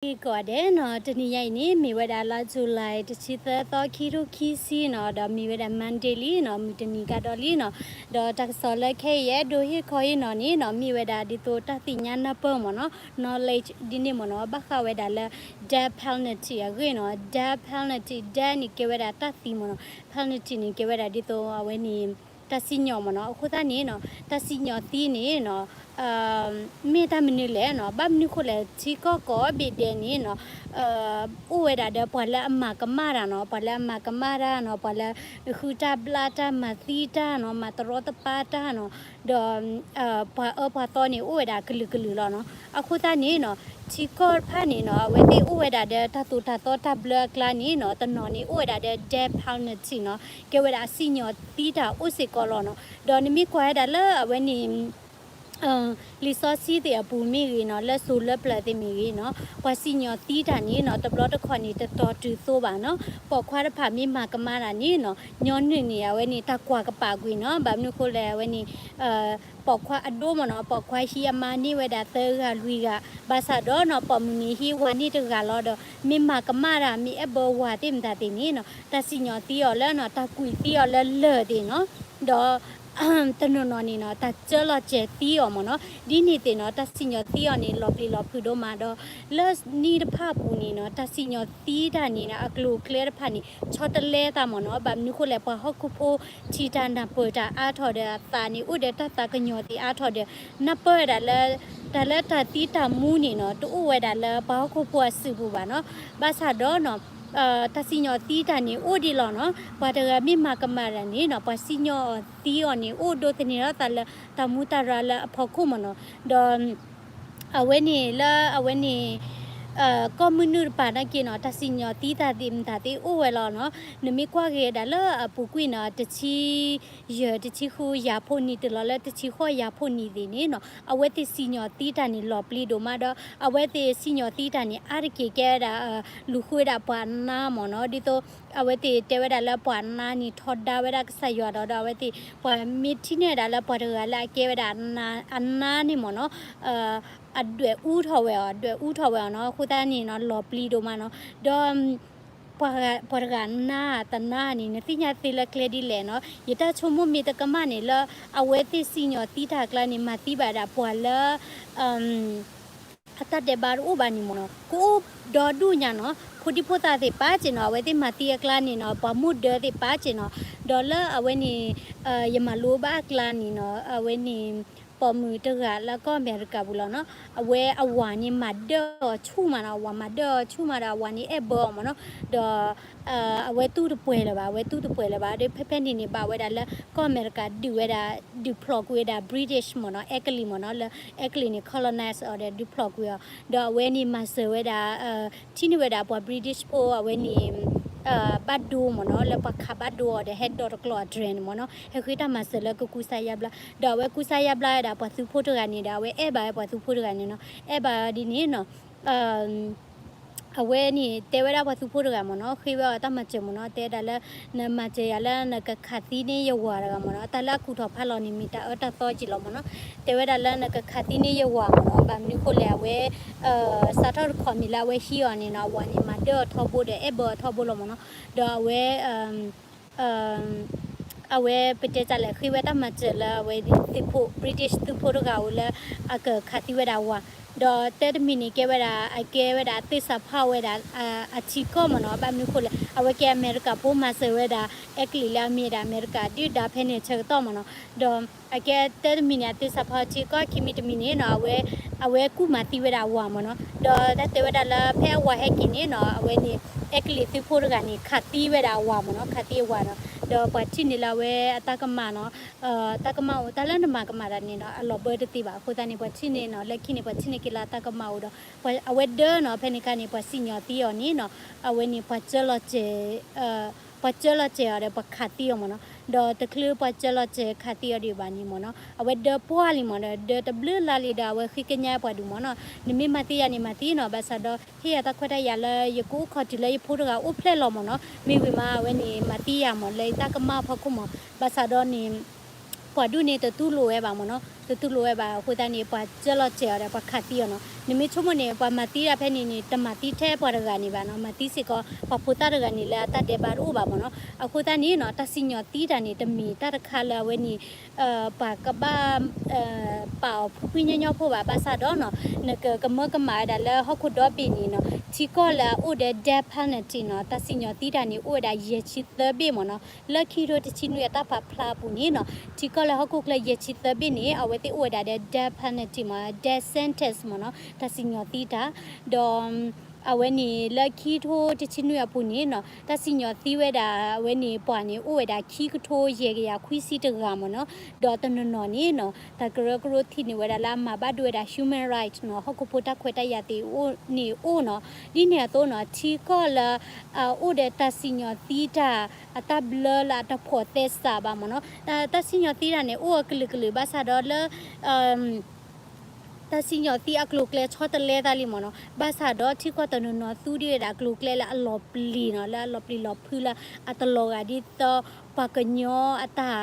ဟ့ၣ်ကိးဂၤဒဲးနီၤ, တနံၤညါအံၤန့ၣ် မ့ၢ်ဝဲဒၣ်လါ July တဆံသၢသီ ခံထိခံဆံနီၤ, ဒီးမ့ၢ်ဝဲဒၣ် Monday လံနီၤ, မုၢ်တနံၤကဒီးလံနီၤ, ဒီးတၢ်ကစီၣ်လၢခဲအံၤယအဲၣ်ဒိးဟ့ၣ်ခီအံၤနီၤန့ၣ်နီၤ, မ့ၢ်ဝဲဒၣ်ဒ်သိးတၢ်သ့ၣ်ညါနၢ်ပၢၢ်မ့ၢ်နီၤ, knowledge ဒ်န့ၣ်မ့ၢ်နီၤ, ဘၣ်ဃးဝဲဒၣ်လၢ death penalty အဂ့ၢ်နီၤ, death penalty, death န့ၣ်ကဲဝဲဒၣ်တၢ်သံမ့ၢ်နီၤ, penalty န့ၣ်ကဲဝဲဒၣ်ဒ်သိးအဝဲန့ၣ် တၢ်စံၣ်ညီၣ်မ့ၢ်နီၤ, အဃိသတးန့ၣ်နီၤ, တၢ်စံၣ်ညီၣ်သံန့ၣ်နီၤ မ့ၢ်တၢ်မနုၤလဲၣ်နီၤ, ဘၣ်မနုၤဃိလဲၣ် ထံကီၢ်ကိးဘ့ၣ်ဒဲးန့ၣ်နီၤ, အိၣ်ဝဲဒၣ်ဒီးပှၤလၢအမၤကမၣ်တၢ်နီၤ, ပှၤလၢအမၤကမၣ်တၢ်နီၤ, ပှၤလၢ ဃုတၢ်ဘျၣ်တၢ် မၤသံတၢ်နီၤ, မၤတရီတပါတၢ်နီၤ, ဒီး ပှၤအၢပှၤသီန့ၣ် အိၣ်ဝဲဒၣ်ကလုာ်ကလုာ်လီၤနီၤ. အဃိသတးန့ၣ်နီၤ, ထံကီၢ်တဖၣ်န့ၣ်နီၤ, အဝဲသ့ၣ်အိၣ်ဝဲဒၣ်ဒီးတၢ်သိၣ်တၢ်သီတၢ်ဘျၢအကျါန့ၣ်နီၤ, တနီၤန့ၣ်အိၣ်ဝဲဒၣ်ဒီး death penalty နီၤ, ကဲဝဲဒၣ်အစံၣ်ညီၣ်သံတၢ်အိၣ်စ့ၢ်ကီးလီၤနီၤ. ဒီးနမ့ၢ်ကွၢ်ဝဲဒၣ်လၢအဝဲန့ၣ် လံာ်စီဆှံသ့ၣ်အပူၤမ့ၢ်ဂ့ၤနီၤ, လၢစိၤလၢပျၢၤသ့ၣ်မ့ၢ်ဂ့ၤနီၤ, ပှၤစံၣ်ညီၣ်သံတၢ်န့ၣ်နီၤ, တဘျီတခီၣ်န့ၣ် တတီၤတုၤသိဘၣ်နီၤ. ပိာ်ခွါတဖၣ်မ့ၢ်မၤကမၣ်တၢ်န့ၣ်နီၤ, ညီနုၢ်န့ၣ် အဝဲန့ၣ် တၢ်ကွၢ်ကပာ်ကွံာ်နီၤ. ဘၣ်မနုၤဃိလဲၣ် အဝဲန့ၣ် ပိာ်ခွါအဒိမ့ၢ်နီၤ, ပိာ်ခွါဟံးအမါန့ၢ်ဝဲဒၣ်သၢဂၤလွံၢ်ဂၤ, ဘၣ်ဆၣ်ဒီးနီၤ, ပိာ်မုၣ်န့ၣ်ဟံးဝၤန့ၢ်တဂၤလီၤဒီး မ့ၢ်မၤကမၣ်တၢ် မ့ၢ်အဲၣ်ဘၢဝၤသ့ၣ်မတၤသ့ၣ်န့ၣ်နီၤ, တၢ်စံၣ်ညီၣ်သံအီၤလၢနီၤ, တၢ်ကွံာ်သံအီၤလၢလၢၢ်သ့ၣ်နီၤ, ဒီး တနီၤနီၤန့ၣ်နီၤ, တၢ်ကၢလီၤစဲၤသံအီၤမ့ၢ်နီၤ. ဒ်န့ၣ်သ့ၣ်နီၤ, တၢ်စံၣ်ညီၣ်သံအီၤန့ၣ် လီၤပျံၤလီၤဖုးဒိၣ်မးဒီး လၢနံၣ်တဖၣ်အပူၤန့ၣ်နီၤ, တၢ်စံၣ်ညီၣ်သံတၢ်န့ၣ်နီၤ, အကျိၤအကျဲတဖၣ်န့ၣ် ဆီတလဲသးမ့ၢ်နီၤ. ဘၣ်မနုၤဃိလဲၣ်, ပှၤဟီၣ်ခိၣ်ဖိထံၣ်တၢ်နၢ်ပၢၢ်တၢ်အါထီၣ်ဒီး အသးန့ၣ် အိၣ်ဒီးတၢ်သးကညီၤသ့ၣ်အါထီၣ်ဒီး နၢ်ပၢၢ်ဝဲဒၣ်လၢ တၢ်လၢတၢ်သံတၢ်မူန့ၣ်နီၤ, တအိၣ်ဝဲဒၣ်လၢပှၤဟီၣ်ခိၣ်ဖိအစုပူၤဘၣ်နီၤ. ဘၣ်ဆၣ်ဒီးနီၤ, တၢ်စံၣ်ညီၣ်သံတၢ်န့ၣ်အိၣ်ဒံးလီၤနီၤ. ပှၤတဂၤမ့ၢ်မၤကမၣ်တၢ်န့ၣ်နီၤ, ပှၤစံၣ်ညီၣ်အီၤသံအီၤန့ၣ် အိၣ်ဒိးသန့ၤထီၣ်သးလၢတၢ်မူတၢ်ရၢလၢအဖီခိၣ်မ့ၢ်နီၤ. ဒီး အဝဲန့ၣ်လၢအဝဲန့ၣ် ကီၢ်မုၢ်နုာ်တပၤနာ်က့နီၤ, တၢ်စံၣ်ညီၣ်သံတၢ်သ့ၣ်မတၤသ့ၣ်အိၣ်ဝဲလီၤနီၤ. နမ့ၢ်ကွၢ်က့ၤဒၣ်လၢအပူၤကွံာ်နီၤ, တဆံယဲၢ် တဆံဃု ယၤဖိနံၤ တုၤလီၤလၢတဆံဃိးယၤဖိနံၤသ့ၣ်န့ၣ်နီၤ, အဝဲသ့ၣ်စံၣ်ညီၣ်သံတၢ်န့ၣ် လီၤပျံၤဒိၣ်မးဒီး အဝဲသ့ၣ်စံၣ်ညီၣ်သံတၢ်န့ၣ် အါတက့ၢ်ကဲဝဲဒၣ် လူၤဃုဝဲဒၣ်ပှၤအနါမ့ၢ်နီၤ. ဒ်သိး အဝဲသ့ၣ်တဲဝဲဒၣ်လၢပှၤအနါန့ၣ် ထီဒါဝဲဒၣ်ကစၢ်ယွၤဒီး ဒီးအဝဲသ့ၣ် ပှၤမ့ၢ်ထံၣ်န့ၢ်ဝဲဒၣ်လၢပှၤတဂၤလၢအကဲဝဲဒၣ်အနါန့ၣ်မ့ၢ်နီၤ, အဒွဲၣ်အူထီၣ်ဝဲအီၤ, ဒွဲၣ်အူထီၣ်ဝဲအီၤနီၤ. အဃိသတးန့ၣ်နီၤ လီၤပျံၤဒိၣ်မးနီၤ. ဒီး ပှၤတဂၤနါတနါန့ၣ် နသ့ၣ်ညါသ့လၢကျဲဒ်လဲၣ်နီၤ. ယတၢ်ဆိကမိၣ်မ့ၢ်တကမၣ်န့ၣ်လၢ အဝဲသ့ၣ်စံၣ်ညီၣ်သံတၢ်အကျါန့ၣ် မၤသံဘၣ်ဒၣ်ပှၤလၢ အတၢ်ဒဲးဘးတအိၣ်ဘၣ်န့ၣ်မ့ၢ်နီၤ, ကအိၣ်ဒီဒူၣ်ညါနီၤ, ဖိဒံဖိသၣ်သ့ၣ်ပာ်စ့ၢ်နီၤ, အဝဲသ့ၣ်မၤသံအကျါန့ၣ်နီၤ, ပှၤမိၢ်ဒၢသ့ၣ်ပာ်စ့ၢ်နီၤ, ဒီးလၢအဝဲန့ၣ် ယမၤလိဘၣ်အကျါန့ၣ်နီၤ, အဝဲန့ၣ် ပိာ်မုၣ်တဂၤလၢကီၢ်အမဲရကၤပူၤလီၤနီၤ, အဝဲအဝၤန့ၣ်မၤဒၢအီၤဆူၣ်မးနီၤ, အဝၤမၤဒၢအီၤဆူၣ်မးဒီး အဝၤန့ၣ်အဲၣ်ဘၢအီၤမ့ၢ်နီၤ, ဒီး အဝဲတူၢ်တပှဲၤလၢၤဘၣ်, အဝဲတူၢ်တပှဲၤလၢၤဘၣ်, ဒီးဖဲဖဲန့ၣ်န့ၣ် ဘၣ်ဝဲဒၣ်လၢကီၢ်အမဲရကၤဒုးဝဲဒၣ် ဒုးဖျိးကွံာ်ဝဲဒၣ် British မ့ၢ်နီၤ, အဲကလံးမ့ၢ်နီၤ, လၢအဲကလံးန့ၣ် colonize အီၤဒီး ဒုးဖျိးကွံာ်အီၤ, ဒီးအဝဲန့ၣ်မၤစၢၤဝဲဒၣ် ထံၣ်န့ၢ်ဝဲဒၣ်ပှၤ British ဖိအဝဲန့ၣ် ဘၣ်ဒိမ့ၢ်နီၤ, လၢပှၤခးဘၣ်ဒိအီၤဒီး ဟဲဒိးတကျိၤအ train မ့ၢ်နီၤ, ဟဲဃ့တၢ်မၤစၢၤလၢကကူစါယါဘျါ, ဒီးအဝဲကူစါယါဘျါဝဲဒၣ်ပှၤသုးဖိတဂၤန့ၣ်ဒီး အဝဲအဲၣ်ဘၣ်ဝဲပှၤသုးဖိတဂၤန့ၣ်နီၤ, အဲၣ်ဘၣ်ဝဲဒ်န့ၣ်နီၤ အဝဲန့ၣ်တဲဝဲဒၣ်ပှၤသုးဖိတဂၤမ့ၢ်နီၤ, ဃ့ဝဲအီၤတၢ်မၤစၢၤမ့ၢ်နီၤ, တဲဒၣ်လၢ နမၤစၢၤယၤလၢနကခးသံန့ၢ်ယဝၤတဂၤမ့ၢ်နီၤ, တၢ်လၢအကူၣ်ထီၣ်ဖးလီၤန့ၣ် မ့ၢ်တၢ်အၢတၢ်သီက့ၤလီၤမ့ၢ်နီၤ, တဲဝဲဒၣ်လၢနကခးသံန့ၢ်ယဝၤမ့ၢ်နီၤ, ဘၣ်မနုၤဃိလဲၣ် အဝဲ စးထီၣ်တခီမ့ၢ်လၢအဝဲဟံးအီၤန့ၣ်နီၤ, အဝၤန့ၣ်မၤဒၢအီၤထီဘိဒီး အဲၣ်ဘၢအီၤထီဘိလီၤမ့ၢ်နီၤ, ဒီးအဝဲ အဝဲပတဲတၢ်လဲၣ် ဃ့ဝဲတၢ်မၤစၢၤလၢအဝဲသုးဖိ British သုးဖိတဂၤဧိၤလၢ အကခးသံဝဲဒၣ်ဝၤ, ဒီးတၢ်တမံၤန့ၣ် ကဲဝဲဒၣ် အကဲဝဲဒၣ်အသ့ၣ်စးဖီဝဲဒၣ် အထံကီၢ်မ့ၢ်နီၤ, ဘၣ်မနုၤဃိလဲၣ် အဝဲကဲအမဲရကၤဖိမၤစၢၤဝဲဒၣ် အဲကလံးလၢအမ့ၢ်ဒၣ်အမဲရကၤဒုၣ်ဒါဖဲန့ၣ်ဆၢကတီၢ်မ့ၢ်နီၤ, ဒီးအကဲတၢ်တမံၤန့ၣ် အသ့ၣ်စးဖီထံကီၢ်ခံမံၤတမံၤန့ၣ်နီၤ, အဝဲ အဝဲကူၣ်မၤသံဝဲဒၣ်အဝၤမ့ၢ်နီၤ, ဒီးတၢ်တဲဝဲဒၣ်လၢဖဲအဝၤဟဲက့ၤန့ၣ်နီၤ, အဝဲန့ၣ် အဲကလံးသုးဖိတဂၤန့ၣ် ခးသံဝဲဒၣ်အဝၤမ့ၢ်နီၤ, ခးသံအဝၤနီၤ, ဒီးပှၤထံၣ်န့ၢ်လၢအဝဲအတၢ်ကမၣ်နီၤ, တၢ်ကမၣ်အိၣ် တၢ်လၢနမၤကမၣ်တၢ်န့ၣ်နီၤ အလီၤဘၢတသ့ဘၣ်, အဃိသတးန့ၣ် ပှၤထံၣ်န့ၢ်နီၤ လၢခံန့ၣ် ပှၤထံၣ်န့ၢ်က့ၤလၢအတၢ်ကမၣ်အိၣ်ဒီး အဝဲဒၢနီၤ ဖဲန့ၣ်ခါန့ၣ် ပှၤစံၣ်ညီၣ်သံအီၤန့ၣ်နီၤ, အဝဲန့ၣ် ပှၤစၢလီၤစဲၤ ပှၤစၢလီၤစဲၤအီၤဒီး ပှၤခးသံအီၤမ့ၢ်နီၤ, ဒီးတချုးပှၤစၢလီၤစဲၤခးသံအီၤဒံးဘၣ်န့ၣ်မ့ၢ်နီၤ, အဝဲဒၢပှၢ်လံမ့ၢ်နီၤ, ဒၢတဘျုးလါလံဒီး အဝဲဃ့ကညးပှၤဒုးမ့ၢ်နီၤ, နမ့ၢ်မၤသံယၤန့ၣ် မၤသံနီၤ, ဘၣ်ဆၣ်ဒီး ဟ့ၣ်ယၤတၢ်ခွဲးတၢ်ယာ်လၢ ယကအိၣ်ခိးတုၤလၢယဖိတဂၤအိၣ်ဖျဲၣ်လီၤမ့ၢ်နီၤ, မ့ၢ်ဝံၤမး အဝဲန့ၣ် မၤသံယၤမ့ၢ် လၢယတၢ်ကမၣ်ဖီခိၣ်မ့ၢ်, ဘၣ်ဆၣ်ဒီးန့ၣ် ပှၤဒူၣ်န့ၣ် တတူၢ်လိာ်ဝဲဘၣ်မ့ၢ်နီၤ, တတူၢ်လိာ်ဝဲဘၣ်, အဃိသတးန့ၣ် ပှၤစၢလီၤစဲၤအီၤဒီး ပှၤခးသံအီၤနီၤ, နမ့ၢ်ဆိကမိၣ်န့ၣ် ပှၤမၤသံတၢ်ဖဲန့ၣ်န့ၣ် တမၤသံထဲပှၤတဂၤန့ၣ်ဘၣ်နီၤ, မၤသံစ့ၢ်ကီး ပှၤဖိသၣ်တဂၤန့ၣ်လၢအတၢ်ဒဲးဘးတအိၣ်ဘၣ်မ့ၢ်နီၤ. အဃိသတးန့ၣ်နီၤ တၢ်စံၣ်ညီၣ်သံတၢ်န့ၣ် တမ့ၢ်တၢ်တခါလၢအဝဲန့ၣ် ပှၤကဘၣ် ပာ်အီၤဖှံဖှံညီညီဖိဘၣ်, ဘၣ်ဆၣ်ဒီးနီၤ နကကမၢကမၣ်ဝဲဒၣ်လၢဟီၣ်ခိၣ်ဒီဘ့ၣ်န့ၣ်နီၤ ထံကီၢ်လၢအအိၣ်ဒီး death penalty နီၤ, တၢ်စံၣ်ညီၣ်သံတၢ်န့ၣ် အိၣ်ဝဲဒၣ်ယဲၢ်ဆံသၢဘ့ၣ်မ့ၢ်နီၤ. လၢခံထိတဆံနွံအတၢ်ပာ်ဖျါအပူၤန့ၣ်နီၤ ထံကီၢ်လၢဟီၣ်ခိၣ်ချၢယဲၢ်ဆံသၢဘ့ၣ်န့ၣ် အဝဲသ့ၣ်အိၣ်ဝဲဒၣ်ဒီး death penalty မ့ၢ် death sentence မ့ၢ်နီၤ, တၢ်စံၣ်ညီၣ်သံတၢ် ဒီး အဝဲန့ၣ်လၢခံထိတဆံနွံအပူၤန့ၣ်နီၤ တၢ်စံၣ်ညီၣ်သံဝဲဒၣ် အဝဲန့ၣ်ပှၤန့ၣ် အိၣ်ဝဲဒၣ်ခံကထိယဲၢ်ကယၤခွံဆံတဂၤမ့ၢ်နီၤ. ဒီးတနီၤနီၤန့ၣ်နီၤ တၢ်ကရၢကရိထံၣ်န့ၢ်ဝဲဒၣ်လၢအမၤဘၣ်ဒိဝဲဒၣ် human right နီၤ, ဟီၣ်ခိၣ်ဖိတၢ်ခွဲးတၢ်ယာ်သ့ၣ်အိၣ်န့ၣ်အိၣ်နီၤ. ဒ်န့ၣ်အသိးနီၤ ထံကီၢ်လၢ အအိၣ်ဒီးတၢ်စံၣ်ညီၣ်သံတၢ် အတၢ်ဘျၢလၢအတဖိးသဲစးဘၣ်မ့ၢ်နီၤ. တၢ် တၢ်စံၣ်ညီၣ်သံတၢ်န့ၣ် အိၣ်အကလုာ်ကလုာ်ဘၣ်ဆၣ်ဒီးလၢ တၢ်စံၣ်ညီၣ်သံအကျိၤအကျဲဆီတလဲသးလံမ့ၢ်နီၤ. ဘၣ်ဆၣ်ဒီးထံကီၢ်တနီၤနီၤသူဒံးဝဲဒၣ်အကျိၤအကျဲလၢအလီၤပျံၤနီၤ, လၢအလီၤပျံၤလီၤဖုးလၢအတလီၤဂာ်ဒ်သိး ပှၤကညီအတၢ်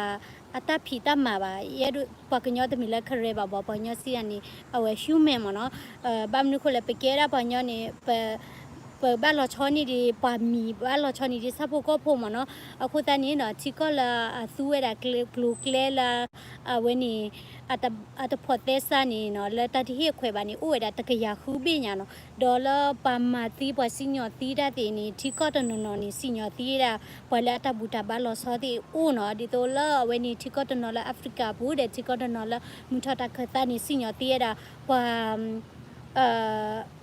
အတၢ်ဖံးတၢ်မၤဘၣ်. ယဲဒၣ်ပှၤကညီတမ့ၢ်လၢ Karen ဘၣ်ဘၣ်, ပှၤကညီစံးတၢ်န့ၣ် အဝဲ human မ့ၢ်နီၤ. ဘၣ်မနုၤဃိလဲၣ် ပကဲဒၣ်ပှၤကညီန့ၣ် ပဘၣ်လီၤဆီန့ၢ်ဒံး ပှၤမံၤဘၣ်လီၤဆီန့ၢ်ဒံးဆၣ်ဖိကီၢ်ဖိမ့ၢ်နီၤ. အဃိသတးန့ၣ်နီၤ ထံကီၢ်လၢအသူဝဲဒၣ်ကျိၤကျဲလၢ အဝဲန့ၣ် အတဖိးသဲစးန့ၣ်နီၤ လၢတၢ်တဟ့ၣ်အခွဲးဘၣ်န့ၣ် အိၣ်ဝဲဒၣ်တကယၤဃုဘ့ၣ်ညါနီၤ. ဒီးလၢပှၤမၤသံပှၤစံၣ်ညီၣ်သံတၢ်သ့ၣ်န့ၣ် ထံကီၢ်တနီၤနီၤန့ၣ် စံၣ်ညီၣ်သံဝဲဒၣ် ပှၤလၢအတၢ်ဘူၣ်တၢ်ဘါလီၤဆီသ့ၣ်အိၣ်နီၤ. ဒ်သိးလၢအဝဲန့ၣ်ထံကီၢ်တနီၤလၢ Africa အပူၤ ဒီးထံကီၢ်တနီၤလၢမုၢ်ထီၣ်တၢ်ခၢၣ်သးန့ၣ် စံၣ်ညီၣ်သံဝဲဒၣ် ပှၤ ပှၤ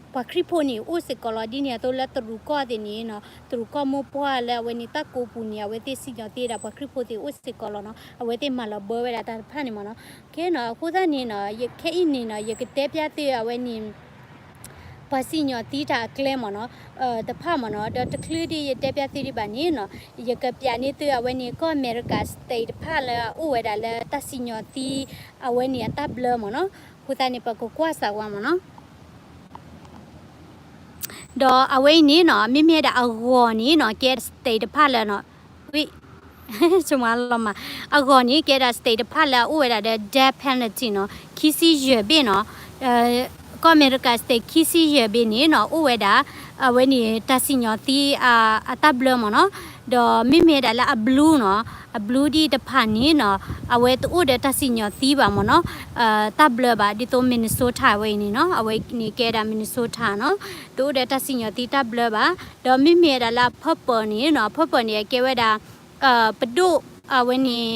ခရံာ်ဖိန့ၣ်အိၣ်စ့ၢ်ကီးလီၤ. ဒ်န့ၣ်အသိးလၢတရူးကီၢ်သ့ၣ်န့ၣ်နီၤ တရူးကီၢ်မိၢ်ပှၢ်လၢအဝဲန့ၣ်တၢ်ကိးပူၤန့ၣ် အဝဲသ့ၣ်စံၣ်ညီၣ်သံဝဲဒၣ်ပှၤခရံာ်ဖိသ့ၣ်အိၣ်စ့ၢ်ကီးလီၤနီၤ. အဝဲသ့ၣ်မၤလီၤဘၢဝဲဒၣ်တၢ်တဖၣ်န့ၣ်မ့ၢ်နီၤ. ခဲနီၤ အဃိသတးန့ၣ်နီၤ ယခဲအံၤန့ၣ်နီၤ ယကတဲပျးသုအဝဲန့ၣ် ပှၤစံၣ်ညီၣ်သံတၢ်အကျဲမ့ၢ်နီၤ တဖၣ်မ့ၢ်နီၤ. ဒီးတချုးဒ်ယတဲပျးသုဒံးဘၣ်န့ၣ်နီၤ ယကပျးန့ၢ်သုအဝဲန့ၣ် ကီၢ်အမဲရကၤ state တဖၣ်လၢအအိၣ်ဝဲဒၣ်လၢတၢ်စံၣ်ညီၣ်သံ အဝဲန့ၣ်အတၢ်ဘျၢမ့ၢ်နီၤ. အဃိသတးန့ၣ် ပကကွၢ်စးဝါမ့ၢ်နီၤ. ဒီးအဝဲအံၤန့ၣ်နီၤ မ့မ့ၢ်ဒၣ်အဂီၢ်န့ၣ်နီၤ ကဲဒၣ် state တဖၣ်လၢနီၤ ဝံ ဆိမလီၤမး အဂီၢ်န့ၣ် ကဲဒၣ် state တဖၣ်လၢအအိၣ်ဝဲဒၣ်ဒီး death penalty နီၤ ခံဆံယဲၢ်ဘ့ၣ်နီၤ. ကီၢ်အမဲရကၤ state ခံဆံယဲၢ်ဘ့ၣ်န့ၣ်နီၤ အိၣ်ဝဲဒၣ် အဝဲန့ၣ် တၢ်စံၣ်ညီၣ်သံ အတၢ်ဘျၢမ့ၢ်နီၤ. ဒီးမ့မ့ၢ်ဒၣ်လၢအ blue နီၤ အ blue ဒ်တဖၣ်န့ၣ်နီၤ အဝဲတအိၣ်ဒီးတၢ်စံၣ်ညီၣ်သံဘၣ်မ့ၢ်နီၤ တၢ်ဘျၢဘၣ် ဒ်သိး Minnesota ဝဲအံၤန့ၣ်နီၤ အဝဲန့ၣ်ကဲဒၣ် Minnesota နီၤ တအိၣ်ဒီးတၢ်စံၣ်ညီၣ်သံတၢ်ဘျၢဘၣ်. ဒီးမ့မ့ၢ်ဝဲဒၣ်လၢအ purple န့ၣ်နီၤ purple န့ၣ် အကဲဝဲဒၣ် ပဒိၣ် အဝဲန့ၣ်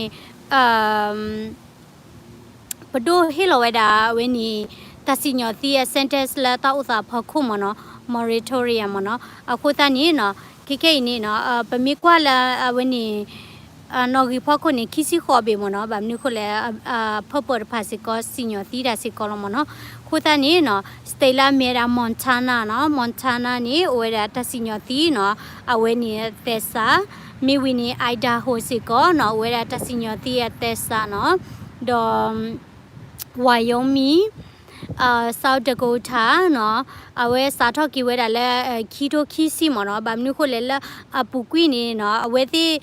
ပဒိၣ်ဟ့ၣ်လီၤဝဲဒၣ်အဝဲန့ၣ် တၢ်စံၣ်ညီၣ်သံအ sentence လၢတၢ်အိၣ်သးအဖီခိၣ်မ့ၢ်နီၤ moratorium မ့ၢ်နီၤ. အဃိသတးန့ၣ်နီၤ ခဲခဲအံၤန့ၣ်နီၤ ပမ့ၢ်ကွၢ်လၢအဝဲန့ၣ် နီၣ်ဂံၢ်ဖီခိၣ်န့ၣ် ခံဆံဃိးဘ့ၣ်မ့ၢ်နီၤ. ဘၣ်မနုၤအဃိလဲၣ် purple တဖၣ်စ့ၢ်ကီး စံၣ်ညီၣ်သံတၢ်စ့ၢ်ကီးလီၤမ့ၢ်နီၤ. အဃိသတးန့ၣ်နီၤ state လၢအမ့ၢ်ဝဲဒၣ် Montana နီၤ Montana န့ၣ် အိၣ်ဝဲဒၣ်တၢ်စံၣ်ညီၣ်သံနီၤ အဝဲန့ၣ်အသဲစး, မ့ၢ်ဝံၤန့ၣ် Idaho စ့ၢ်ကီးနီၤ အိၣ်ဝဲဒၣ်တၢ်စံၣ်ညီၣ်သံအသဲစးနီၤ ဒီး Wyoming, South Dakota နီၤ အဝဲစးထီၣ်က့ၤဝဲဒၣ်လၢ ခံထိခံဆံမ့ၢ်နီၤ. ဘၣ်မနုၤအဃိလဲၣ်လၢအပူၤကွံာ်န့ၣ်နီၤ အဝဲသ့ၣ်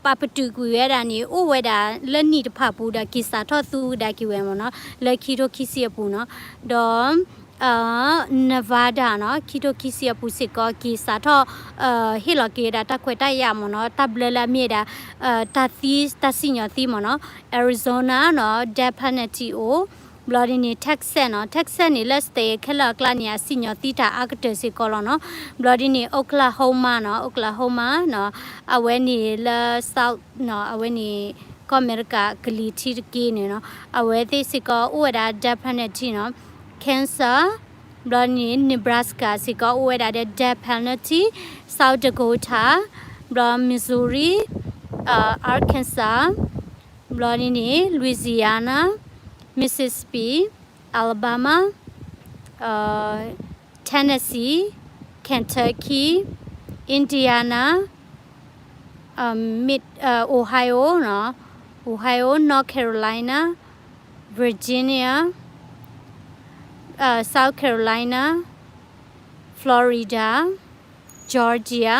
ပာ်ပတုာ်ကွံာ်ဝဲဒၣ်န့ၣ် အိၣ်ဝဲဒၣ်လၢနံၣ်တဖၣ်အပူၤဒီး က့ၤစးထီၣ်သူကဒါက့ၤဝဲမ့ၢ်နီၤ လၢခံထိခံဆံအပူၤနီၤ. ဒီး Nevada နီၤ ခံထိခံဆံအပူၤစ့ၢ်ကီး က့ၤစးထီၣ် ဟ့ၣ်လီၤက့ၤဝဲဒၣ်တၢ်ခွဲးတၢ်ယာ်မ့ၢ်နီၤ တၢ်ဘျၢလၢအမ့ၢ်ဝဲဒၣ် တၢ်သံ တၢ်စံၣ်ညီၣ်သံမ့ၢ်နီၤ. Arizona နီၤ death penalty အိၣ် ဘျီဒ်န့ၣ် Texas နီၤ Texas န့ၣ် လၢ state ခဲလၢာ်အကျါန့ၣ် အစံၣ်ညီၣ်သံတၢ်အါကတၢၢ်စ့ၢ်ကီးလီၤနီၤ. ဘျီဒ်န့ၣ် Oklahoma နီၤ Oklahoma နီၤ အဝဲန့ၣ်လၢ South နီၤ အဝဲန့ၣ် ကီၢ်အမဲရကၤကလံၤထံးတက့ၢ်န့ၣ်နီၤ အဝဲသ့ၣ်စ့ၢ်ကီးအိၣ်ဝဲဒၣ် death penalty နီၤ. Kansas ဘျီဒ်န့ၣ် Nebraska စ့ၢ်ကီးအိၣ်ဝဲဒၣ်ဒီး death penalty, South Dakota, ဘျီ Missouri, Arkansas, ဘျီဒ်န့ၣ် Louisiana, Mississippi, Alabama, Tennessee, Kentucky, Indiana, Ohio, Ohio, North Carolina, Virginia, South Carolina, Florida, Georgia,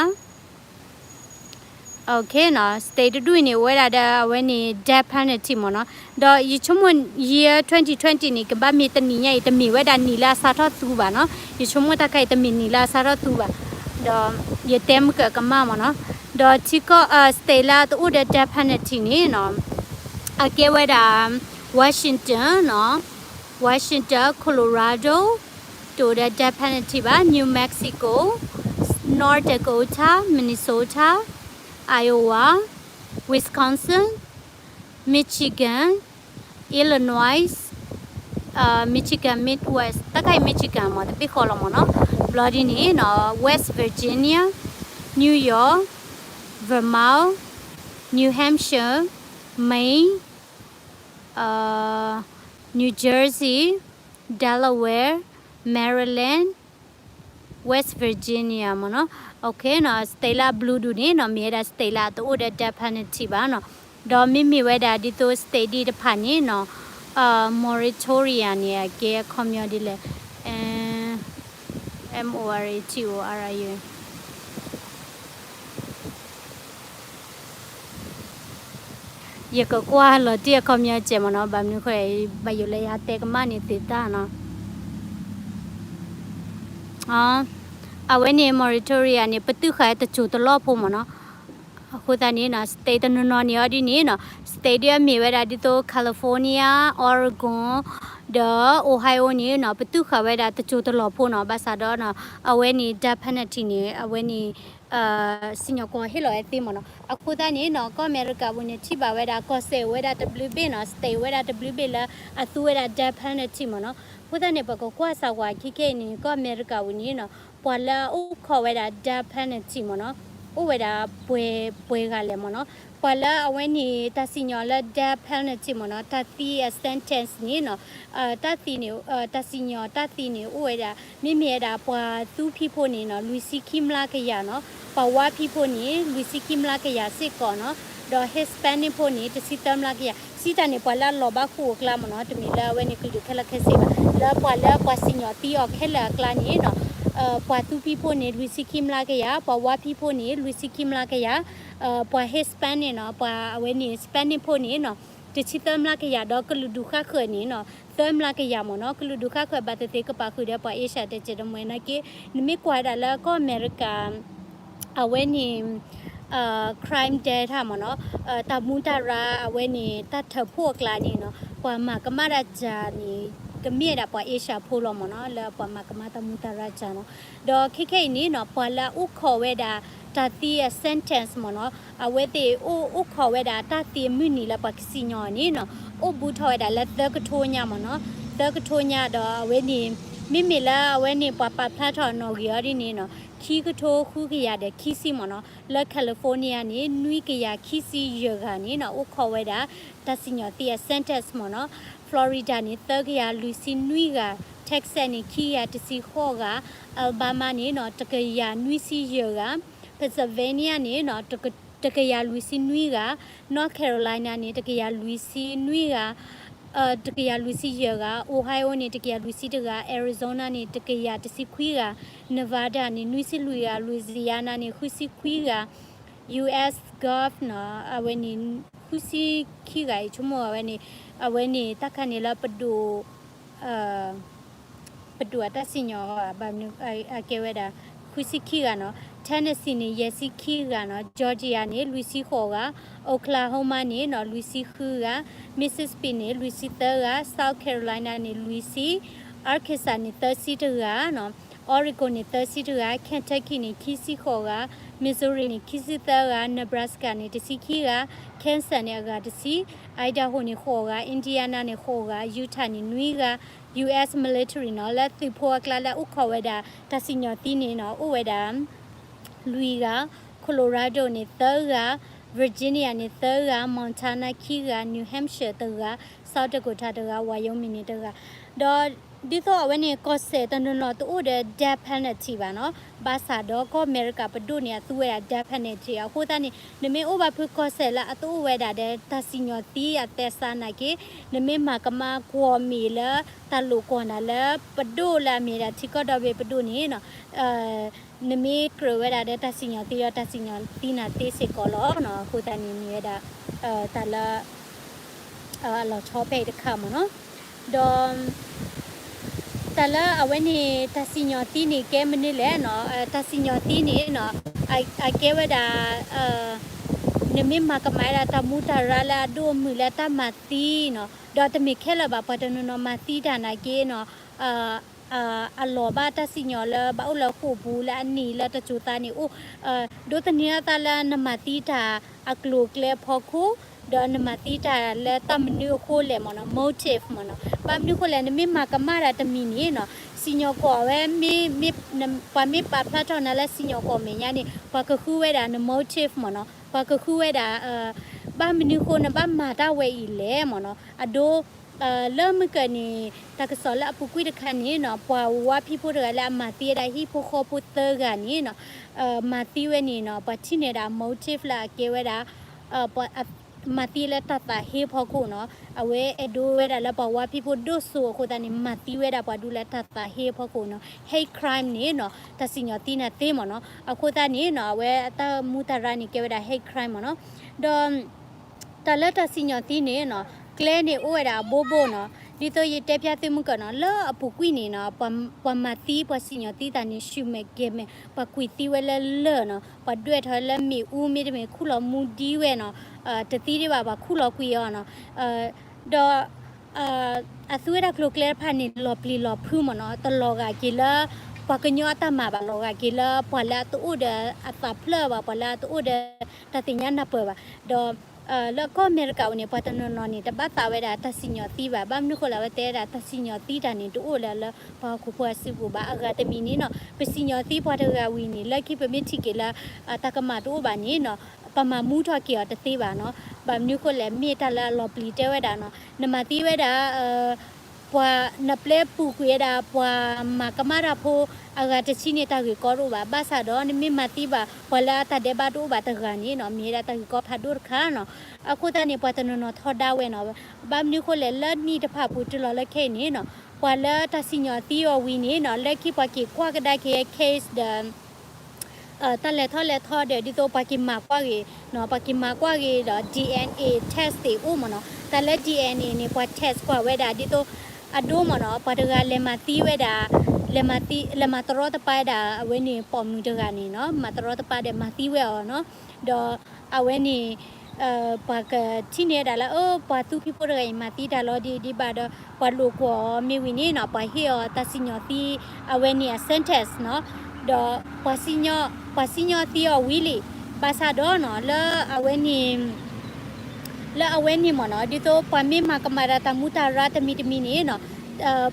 Okay နီၤ, state တဒူၣ်အံၤန့ၣ် အိၣ်ဝဲဒၣ်ဒီးအဝဲန့ၣ် death penalty မ့ၢ်နီၤ. ဒီးယဆိကမိၣ် year twenty twenty န့ၣ် ကဘၣ်မ့ၢ်တနံၤညါအံၤ တမ့ၢ်ဝဲဒၣ်နံၤလၢအစးထီၣ်သူဘၣ်နီၤ. ယဆိကမိၣ်တၢ်ခါအံၤ တမ့ၢ်နံၤလၢအစးထီၣ်သူဘၣ်. ဒီးယတဲမုၢ်ကၢကမၣ်မ့ၢ်နီၤ. ဒီးထံကီၢ် state လၢအတအိၣ်ဒီး death penalty န့ၣ်နီၤ, အကဲဝဲဒၣ် Washington နီၤ, Washington, Colorado တအိၣ်ဒီး death penalty ဘၣ်, New Mexico, North Dakota, Minnesota, Iowa, Wisconsin, Michigan, Illinois, Michigan Midwest, တၢ်ခါအံၤ Michigan မ့ၢ်တဘ့ၣ်ဃီလီၤမ့ၢ်နီၤ. ဘျီဒ်န့ၣ်နီၤ West Virginia, New York, Vermont, New Hampshire, Maine, New Jersey, Delaware, Maryland, West Virginia မ့ၢ်နီၤ. Okay နီၤ, state လၢအဘျုးဒူၣ်န့ၣ်နီၤ မ့ၢ်ဝဲဒၣ် state လၢအတအိၣ်ဒီး death penalty ဘၣ်နီၤ. ဒီးမ့မ့ၢ်ဝဲဒၣ်ဒ်သိး state ဒ်တဖၣ်န့ၣ်နီၤ, moratorium န့ၣ် အကဲအခီပညီဒ်လဲၣ်, M O R A T O R I U ယကကွၢ်လီၤတံၢ်အခီပညီကဲးမ့ၢ်နီၤ, ဘၣ်မနုၤဃိ ဘၣ်ယိၣ်လၢယတဲကမၣ်န့ၣ်သ့တၢ်နီၤ. အဝဲန့ၣ် moratorium န့ၣ် ပတုာ်ဃာ်တစိၤတလီၢ်ဖိမ့ၢ်နီၤ. အဃိသတးန့ၣ်နီၤ state တနီၤနီၤန့ၣ်အီၤဒ်န့ၣ်နီၤ, state ဒ်အမ့ၢ်ဝဲဒၣ်ဒ်သိး California, Oregon ဒီး Ohio န့ၣ်နီၤ ပတုာ်ဃာ်ဝဲဒၣ်တစိၤတလီၢ်ဖိနီၤ. ဘၣ်ဆၣ်ဒီးနီၤ အဝဲန့ၣ် death penalty န့ၣ် အဝဲန့ၣ် စံၣ်ညီၣ်ကွီၢ်ဟ့ၣ်လီၤဝဲသ့မ့ၢ်နီၤ. အဃိသတးန့ၣ်နီၤ ကီၢ်အမဲရကၤပူၤန့ၣ် ထံၣ်ဘၣ်ဝဲဒၣ် ကီၢ်စဲၣ်အိၣ်ဝဲဒၣ်တဘျုးဘ့ၣ်နီၤ, state အိၣ်ဝဲဒၣ်တဘျုးဘ့ၣ်လၢအသူဝဲဒၣ် death penalty မ့ၢ်နီၤ. အဃိသတးန့ၣ် ပကကွၢ်စၢ်ဝဲခဲခဲအံၤန့ၣ် ကီၢ်အမဲရကၤပူၤန့ၣ်နီၤ ပှၤလၢအအိၣ်ခိးဝဲဒၣ် death penalty မ့ၢ်နီၤ အိၣ်ဝဲဒၣ်ပှဲၤပှဲၤဂၤလဲၣ်မ့ၢ်နီၤ. ပှၤလၢအဝဲန့ၣ် တၢ်စံၣ်ညီၣ်လၢ death penalty မ့ၢ်နီၤ, တၢ်သံအ sentence န့ၣ်နီၤ, တၢ်သံန့ၣ် တၢ်စံၣ်ညီၣ်တၢ်သံန့ၣ် အိၣ်ဝဲဒၣ် မ့မ့ၢ်ဝဲဒၣ်ပှၤသူဖံးဖိန့ၣ်နီၤ လွံၢ်ဆံခံမျးကယၤနီၤ, ပှၤဝါဖံးဖိန့ၣ် လွံၢ်ဆံခံမျးကယၤစ့ၢ်ကီးနီၤ, ဒီး Hispanic ဖိန့ၣ် တဆံသၢမျးကယၤ. စံးတၢ်န့ၣ် ပှၤလၢအလီၤဘၣ်ဃိာ်အကျါမ့ၢ်နီၤ, တမ့ၢ်လၢအဝဲန့ၣ်ကလုာ်ခဲလၢာ်ခဲဆ့ဘၣ်, လၢပှၤလၢပှၤစံၣ်ညီၣ်သံအီၤခဲလၢာ်အကျါန့ၣ်နီၤ, ပှၤသူဖံးဖိန့ၣ် လွံၢ်ဆံခံမျးကယၤ, ပှၤဝါဖံးဖိန့ၣ် လွံၢ်ဆံခံမျးကယၤ, ပှၤ Hispanic နီၤ, ပှၤအဝဲန့ၣ် Spanish ဖိန့ၣ်နီၤ, တဆံသၢမျးကယၤ, ဒီးကလုာ်ဒူၣ်ဃၣ်ဃၢၤန့ၣ်နီၤ သၢမျးကယၤမ့ၢ်နီၤ. ကလုာ်ဒူၣ်ဃၣ်ဃၢၤဘၣ်သ့ၣ်သ့ၣ် ကပာ်ဃုာ်ဒီးပှၤ Asia တစဲးတမှဲၤနာ်က့, နမ့ၢ်ကွၢ်ဝဲဒၣ်လၢကီၢ်အမဲရကၤ အဝဲန့ၣ် crime data မ့ၢ်နီၤ, တၢ်မူတၢ်ရၢ အဝဲန့ၣ် တၢ်ထၢဖှိၣ်အကျါန့ၣ်နီၤ, ပှၤမၤကမၣ်တၢ်စှၤန့ၣ် ကမ့ၢ်ဝဲဒၣ်ပှၤ Asia ဖိလီၤမ့ၢ်နီၤ, လၢပှၤမၤကမၣ်တၢ်မူတၢ်ရၢစှၤနီၤ. ဒီးခဲခဲအံၤန့ၣ်နီၤ ပှၤလၢအအိၣ်ခိးဝဲဒၣ် တၢ်သံအ sentence မ့ၢ်နီၤ, အဝဲသ့ၣ်အိၣ်အိၣ်ခိးဝဲဒၣ်တၢ်သံအမုၢ်နံၤလၢပှၤကစံၣ်ညီၣ်န့ၣ်နီၤ, အိၣ်ဘူးထီၣ်ဝဲဒၣ်လၢသၢကထိညါမ့ၢ်နီၤ, သၢကထိညါဒီးအဝဲန့ၣ် မ့မ့ၢ်လၢအဝဲန့ၣ် ပှၤပာ်ဖျါထီၣ်အနီၣ်ဂံၢ်အီၤဒ်န့ၣ်နီၤ, ခံကထိဃုကယၤဒီးခံဆံမ့ၢ်နီၤ, လၢ California န့ၣ် နွံကယၤခံဆံယဲၢ်ဂၤန့ၣ်နီၤ အိၣ်ခိးဝဲဒၣ် တၢ်စံၣ်ညီၣ်သံအ sentence မ့ၢ်နီၤ, Florida န့ၣ် သၢကယၤလွံၢ်ဆံနွံဂၤ, Texas န့ၣ် ခံကယၤတဆံဃိးဂၤ, Alabama န့ၣ်နီၤ တကယၤနွံဆံယဲၢ်ဂၤ, Pennsylvania န့ၣ်နီၤ တကယၤလွံၢ်ဆံနွံဂၤ, North Carolina န့ၣ် တကယၤလွံၢ်ဆံနွံဂၤ, တကယၤလွံၢ်ဆံယဲၢ်ဂၤ, Ohio န့ၣ် တကယၤလွံၢ်ဆံတဂၤ, Arizona န့ၣ် တကယၤတဆံခွံဂၤ, Nevada န့ၣ် နွံဆံလွံၢ်ဂၤ, Louisiana န့ၣ် ဃုဆံခွံဂၤ, U S Gov နီၤ အဝဲန့ၣ် ဃုဆံခံဂၤအံၤ ဆိကမိၣ်အဝဲန့ၣ် အဝဲန့ၣ် တၢ်ခါန့ၣ်လၢပဒိၣ် ပဒိၣ်အတၢ်စံၣ်ညီၣ်အီၤ ဘၣ်မနုၤအကဲဝဲဒၣ် ဃုဆံခံဂၤနီၤ, Tennessee န့ၣ် ယဲၢ်ဆံခံဂၤနီၤ, Georgia န့ၣ် လွံၢ်ဆံဃိးဂၤ, Oklahoma န့ၣ်နီၤ လွံၢ်ဆံဃုဂၤ, Mississippi န့ၣ် လွံၢ်ဆံသၢဂၤ, South Carolina န့ၣ် လွံၢ်ဆံ, Arkansas န့ၣ် သၢဆံတဂၤနီၤ, Oregon န့ၣ် သၢဆံတဂၤ, Kentucky န့ၣ် ခံဆံဃိးဂၤ, Missouri န့ၣ် ခံဆံသၢဂၤ, Nebraska န့ၣ် တဆံခံဂၤ, Kansas န့ၣ် အဂၤတဆံ, Idaho န့ၣ် ဃိးဂၤ, Indiana န့ၣ် ဃိးဂၤ, Utah န့ၣ် နွံဂၤ, U S military နီၤ လၢသုးဖိအကျါလၢအအိၣ်ခိးဝဲဒၣ် တၢ်စံၣ်ညီၣ်သံန့ၣ်နီၤ အိၣ်ဝဲဒၣ် လွံၢ်ဂၤ, Colorado န့ၣ် သၢဂၤ, Virginia န့ၣ် သၢဂၤ, Montana ခံဂၤ, New Hampshire တဂၤ, South Dakota တဂၤ, Wyoming န့ၣ် တဂၤ, ဒီး ဒ်သိးအဝဲန့ၣ် ကီၢ်စဲၣ်တနီၤနီၤတအိၣ်ဒီး death penalty ဘၣ်နီၤ, ဘၣ်ဆၣ်ဒီးကီၢ်အမဲရကၤပဒိၣ်န့ၣ် အသူဝဲဒၣ် death penalty အဃိသတးန့ၣ် နမ့ၢ်အိၣ်ဘၣ်ဖုကီၢ်စဲၣ်လၢအတအိၣ်ဝဲဒၣ်ဒီး တၢ်စံၣ်ညီၣ်သံအသဲစးနာ်က့, နမ့ၢ်မၤကမၣ်ကွီၢ်မ့ၢ်လၢ တၢ်လိာ်ကွီၢ်နၤလၢပဒိၣ်လၢအမ့ၢ်ဒၣ်ထံကီၢ်ဒီဘ့ၣ်ပဒိၣ်န့ၣ်နီၤ နမ့ၢ်ကြၢးဝဲဒၣ်ဒီးတၢ်စံၣ်ညီၣ်သံဒီးတၢ်စံၣ်ညီၣ်သံနၤသ့စ့ၢ်ကီးလီၤနီၤ. အဃိသတးန့ၣ်မ့ၢ်ဝဲဒၣ် တၢ်လၢ အလီၤဆီဖဲအံၤတခါမ့ၢ်နီၤ. ဒီး တၢ်လၢအဝဲန့ၣ် တၢ်စံၣ်ညီၣ်သံန့ၣ် ကဲမနုၤလဲၣ်နီၤ, တၢ်စံၣ်ညီၣ်သံန့ၣ်နီၤ အကဲဝဲဒၣ် နမ့ၢ်မၤကမၣ်ဝဲဒၣ်တၢ်မူတၢ်ရၢလၢအဒိၣ်အမုၢ်လၢတၢ်မၤသံနီၤ, ဒီးတမ့ၢ်ခဲလၢာ်ဘၣ် ပှၤတနီၤနီၤမၤသံတၢ်နာ်က့နီၤ အလီၢ်ဘၣ်တၢ်စံၣ်ညီၣ်လၢဘၣ်အိၣ်လၢဃိာ်ပူၤလၢအနံၤလၢ တစိၤသးန့ၣ်အိၣ် ဒိးသန့ၤအသးလၢနမၤသံတၢ်အကျိၤအကျဲအဖီခိၣ်, ဒီးနမၤသံတၢ်လၢတၢ်မနုၤအဃိလဲၣ်မ့ၢ်နီၤ, motive မ့ၢ်နီၤ. ဘၣ်မနုၤအဃိလဲၣ် နမ့ၢ်မၤကမၣ်တၢ်တမံၤန့ၣ်နီၤ, စံၣ်ညီၣ်ကွီၢ်ဝဲ ပှၤမ့ၢ်ပာ်ဖျါထီၣ်နၤလၢစံၣ်ညီၣ်ကွီၢ်မဲာ်ညါန့ၣ် ပှၤကဃုဝဲဒၣ်န motive မ့ၢ်နီၤ, ပှၤကဃုဝဲဒၣ် ဘၣ်မနုၤဃိနဘၣ်မၤတၢ်ဝဲအံၤလဲၣ်မ့ၢ်နီၤ. အဒိ လၢမုၢ်ကၢၢ်န့ၣ် တၢ်ကစီၣ်လၢအပူၤကွံာ်တခါန့ၣ်နီၤ ပှၤဝါဖံးဖိတဂၤလၢအမၤသံဝဲဒၣ်ဟံၣ်ဖိဃီဖိသၢဂၤန့ၣ်နီၤ, မၤသံဝဲန့ၣ်နီၤ ပှၤထံၣ်န့ၢ်ဒၣ် motive လၢအကဲဝဲဒၣ် မၤသံလၢတၢ်သးဟ့အဖီခိၣ်နီၤ, အဝဲအဲၣ်ဒိးဝဲဒၣ်လၢပှၤဝါဖံးဖိဒိၣ်စိအဃိသတးန့ၣ် မၤသံဝဲဒၣ်ပှၤဒူလၢတၢ်သးဟ့အဖီခိၣ်နီၤ, hate crime န့ၣ်နီၤ တၢ်စံၣ်ညီၣ်သံနၤသ့မ့ၢ်နီၤ. အဃိသတးန့ၣ်နီၤ အဝဲအတၢ်မူတၢ်ရၢန့ၣ် ကဲဝဲဒၣ် hate crime မ့ၢ်နီၤ. ဒီး တၢ်လၢတၢ်စံၣ်ညီၣ်သံန့ၣ်နီၤ ကျဲန့ၣ်အိၣ်ဝဲဒၣ်အဘိဘိနီၤ, ဒ်သိးယတဲဖျါသုမုၢ်ကၢၢ်နီၤ လၢအပူၤကွံာ်န့ၣ်နီၤ ပှၤမၤသံပှၤစံၣ်ညီၣ်သံတၢ်န့ၣ် ဆူၣ်မဲာ်ကဲၤမဲာ် ပှၤကွံာ်သံဝဲလၢလၢၢ်နီၤ, ပှၤဒွဲၣ်ထီၣ်လၢမ့ၣ်အူမ့တမ့ၢ်ခူၣ်လီၤမူဒံဝဲနီၤ, တသံဒံးဘၣ် ပှၤခူၣ်လီၤကွံာ်အီၤနီၤ. ဒီး အသူဝဲဒၣ်ကျိၤကျဲတဖၣ်န့ၣ် လီၤပျံၤလီၤဖုးမ့ၢ်နီၤ, တလီၤဂာ်က့ၤလၢ ပှၤကညီအတၢ်မၤဘၣ်, လီၤဂာ်က့ၤလၢပှၤလၢအတအိၣ်ဒီးအသးဖျၢၣ်ဘၣ်, ပှၤလၢအတအိၣ်ဒီးတၢ်သ့ၣ်ညါနၢ်ပၢၢ်ဘၣ်. ဒီး လၢကီၢ်အမဲရကၤအံၤန့ၣ် ပှၤတနီၤနီၤန့ၣ် တဘၣ်သးဝဲဒၣ်တၢ်စံၣ်ညီၣ်သံဘၣ်. ဘၣ်မနုၤဃိလဲၣ် အဝဲတဲဝဲဒၣ်တၢ်စံၣ်ညီၣ်သံတၢ်န့ၣ် တအိၣ်လၢၤလၢပှၤဟီၣ်ခိၣ်ဖိအစုပူၤဘၣ်. အဂၤတမံၤန့ၣ်နီၤ ပစံၣ်ညီၣ်သံပှၤတဂၤဝံၤန့ၣ် လၢခံပမ့ၢ်ထံၣ်က့ၤလၢ တၢ်ကမၣ်တအိၣ်ဘၣ်န့ၣ်နီၤ ပမၤမူထီၣ်က့ၤအီၤတသ့ဘၣ်နီၤ. ဘၣ်မနုၤဃိလဲၣ် မ့ၢ်တၢ်လၢအလီၤပျံၤတဲဝဲဒၣ်နီၤ နမၤသံဝဲဒၣ် ပှၤ နပျဲပူၤကွံာ်ဝဲဒၣ် ပှၤမၤကမၣ်တၢ်ဖိ အဂၤတဆံန့ၣ် တၢ်ဂ့ၢ်ကီတအိၣ်ဘၣ်. ဘၣ်ဆၣ်ဒီး နမ့ၢ်မၤသံဘၣ် ပှၤလၢအတၢ်ဒဲးဘးတအိၣ်ဘၣ်တဂၤန့ၣ်နီၤ မ့ၢ်ဝဲဒၣ်တၢ်ဂ့ၢ်ကီဖးဒိၣ်တခါနီၤ. အဃိသတးန့ၣ် ပှၤတနီၤနီၤထီဒါဝဲနီၤ. ဘၣ်မနုၤဃိလဲၣ် လၢနံၣ်တဖၣ်ပူၤတုၤလီၤလၢခဲအံၤန့ၣ်နီၤ ပှၤလၢတၢ်စံၣ်ညီၣ်သံအီၤဝံၤန့ၣ်နီၤ လၢခံပှၤက့ၤကွၢ်ကဒါက့ၤ case ဒီး တၢ်လဲၤထီၣ်လဲၤထီဒီး ဒ်သိးပှၤက့ၤမၤကွၢ်ဂ့ၤ, ပှၤက့ၤမၤကွၢ်ဂ့ၤဒီး DNA test သ့ၣ်အိၣ်မ့ၢ်နီၤ. တၢ်လၢ DNA န့ၣ် ပှၤ test ကွၢ်ဝဲဒၣ် ဒ်သိး အဒိမ့ၢ်နီၤ ပှၤတဂၤလဲၤမၤသံဝဲဒၣ်, လဲၤမၤတရီတပါဝဲဒၣ် အဝဲန့ၣ်ပိာ်မုၣ်တဂၤန့ၣ်နီၤ, မၤတရီတပါဒီးမၤသံဝဲအီၤနီၤ. ဒီးအဝဲန့ၣ် ပှၤကထံၣ်န့ၢ်ဝဲဒၣ်လၢ အၢ ပှၤသူဖံးဖိတဂၤအံၤ မၤသံတၢ်လီၤဒံးဒံးဘၣ်ဒီး ပှၤလိာ်ကွီၢ်အီၤမ့ၢ်ဝံၤန့ၣ်နီၤ ပှၤဟ့ၣ်အီၤတၢ်စံၣ်ညီၣ်သံ အဝဲန့ၣ်အ sentence နီၤ. ဒီး ပှၤစံၣ်ညီၣ်သံအီၤဝံၤလံ. ဘၣ်ဆၣ်ဒီးနီၤ လၢအဝဲန့ၣ် လၢအဝဲန့ၣ်မ့ၢ်နီၤ ဒ်သိးပှၤမ့ၢ်မၤကမၣ်ဒၣ်တၢ်မူတၢ်ရၢတမံၤတမံၤန့ၣ်နီၤ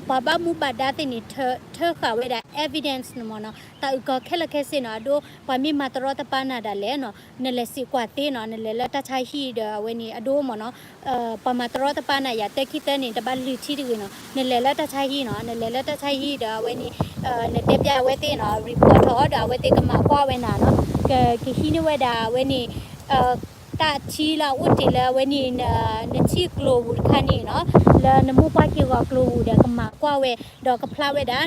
ပှၤဘၣ်မူဘၣ်ဒါသ့ၣ်န့ၣ် ထၢဃာ်ဝဲဒၣ် evidence န့ၣ်မ့ၢ်နီၤ တၢ်အုၣ်ကီၤခဲလၢာ်ခဲဆ့နီၤ. အဒိ ပှၤမ့ၢ်မၤတရီတပါနၤဒၣ်လဲာ်နီၤ နလဲၤစံးကွၢ်သ့နီၤ နလဲၤလၢတၢ်ဆါဟံၣ်ဒီး အဝဲန့ၣ်အဒိမ့ၢ်နီၤ ပှၤမၤတရီတပါနၤယၤ တၢ်ခံသၢန့ၣ် တဘၣ်လုၢ်ထံတဂ့ၤနီၤ နလဲၤလၢတၢ်ဆါဟံၣ်နီၤ နလဲၤလၢတၢ်ဆါဟံၣ်ဒီး အဝဲန့ၣ် နတဲပျးအဝဲသ့ၣ်နီၤ report ထီၣ်ဒီး အဝဲသ့ၣ်ကမၤကွၢ်ဝဲနၤနီၤ ကဟံးန့ၢ်ဝဲဒၣ်အဝဲန့ၣ် တၢ်ထံလၢအအိၣ်တ့ၢ်လၢအဝဲန့ၣ် နထံၣ်ကျိၤပူၤတခါန့ၣ်နီၤ လၢနမိၢ်ပှၢ်က့ၤဂီၤကျိၤပူၤဒီး ကမၤကွၢ်ဝဲ ဒီးကဖျါဝဲဒၣ်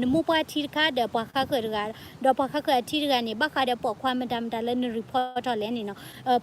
နမိၢ်ပှၢ်ထံတခါဒီးပှၤဃါဃၢၤတဂၤ ဒီးပှၤဃါဃၢၤအထံတဂၤန့ၣ် ဘၣ်ဃးဒီးပိာ်ခွါမတၤမတၤလၢန report ထီၣ်လဲၣ်န့ၣ်နီၤ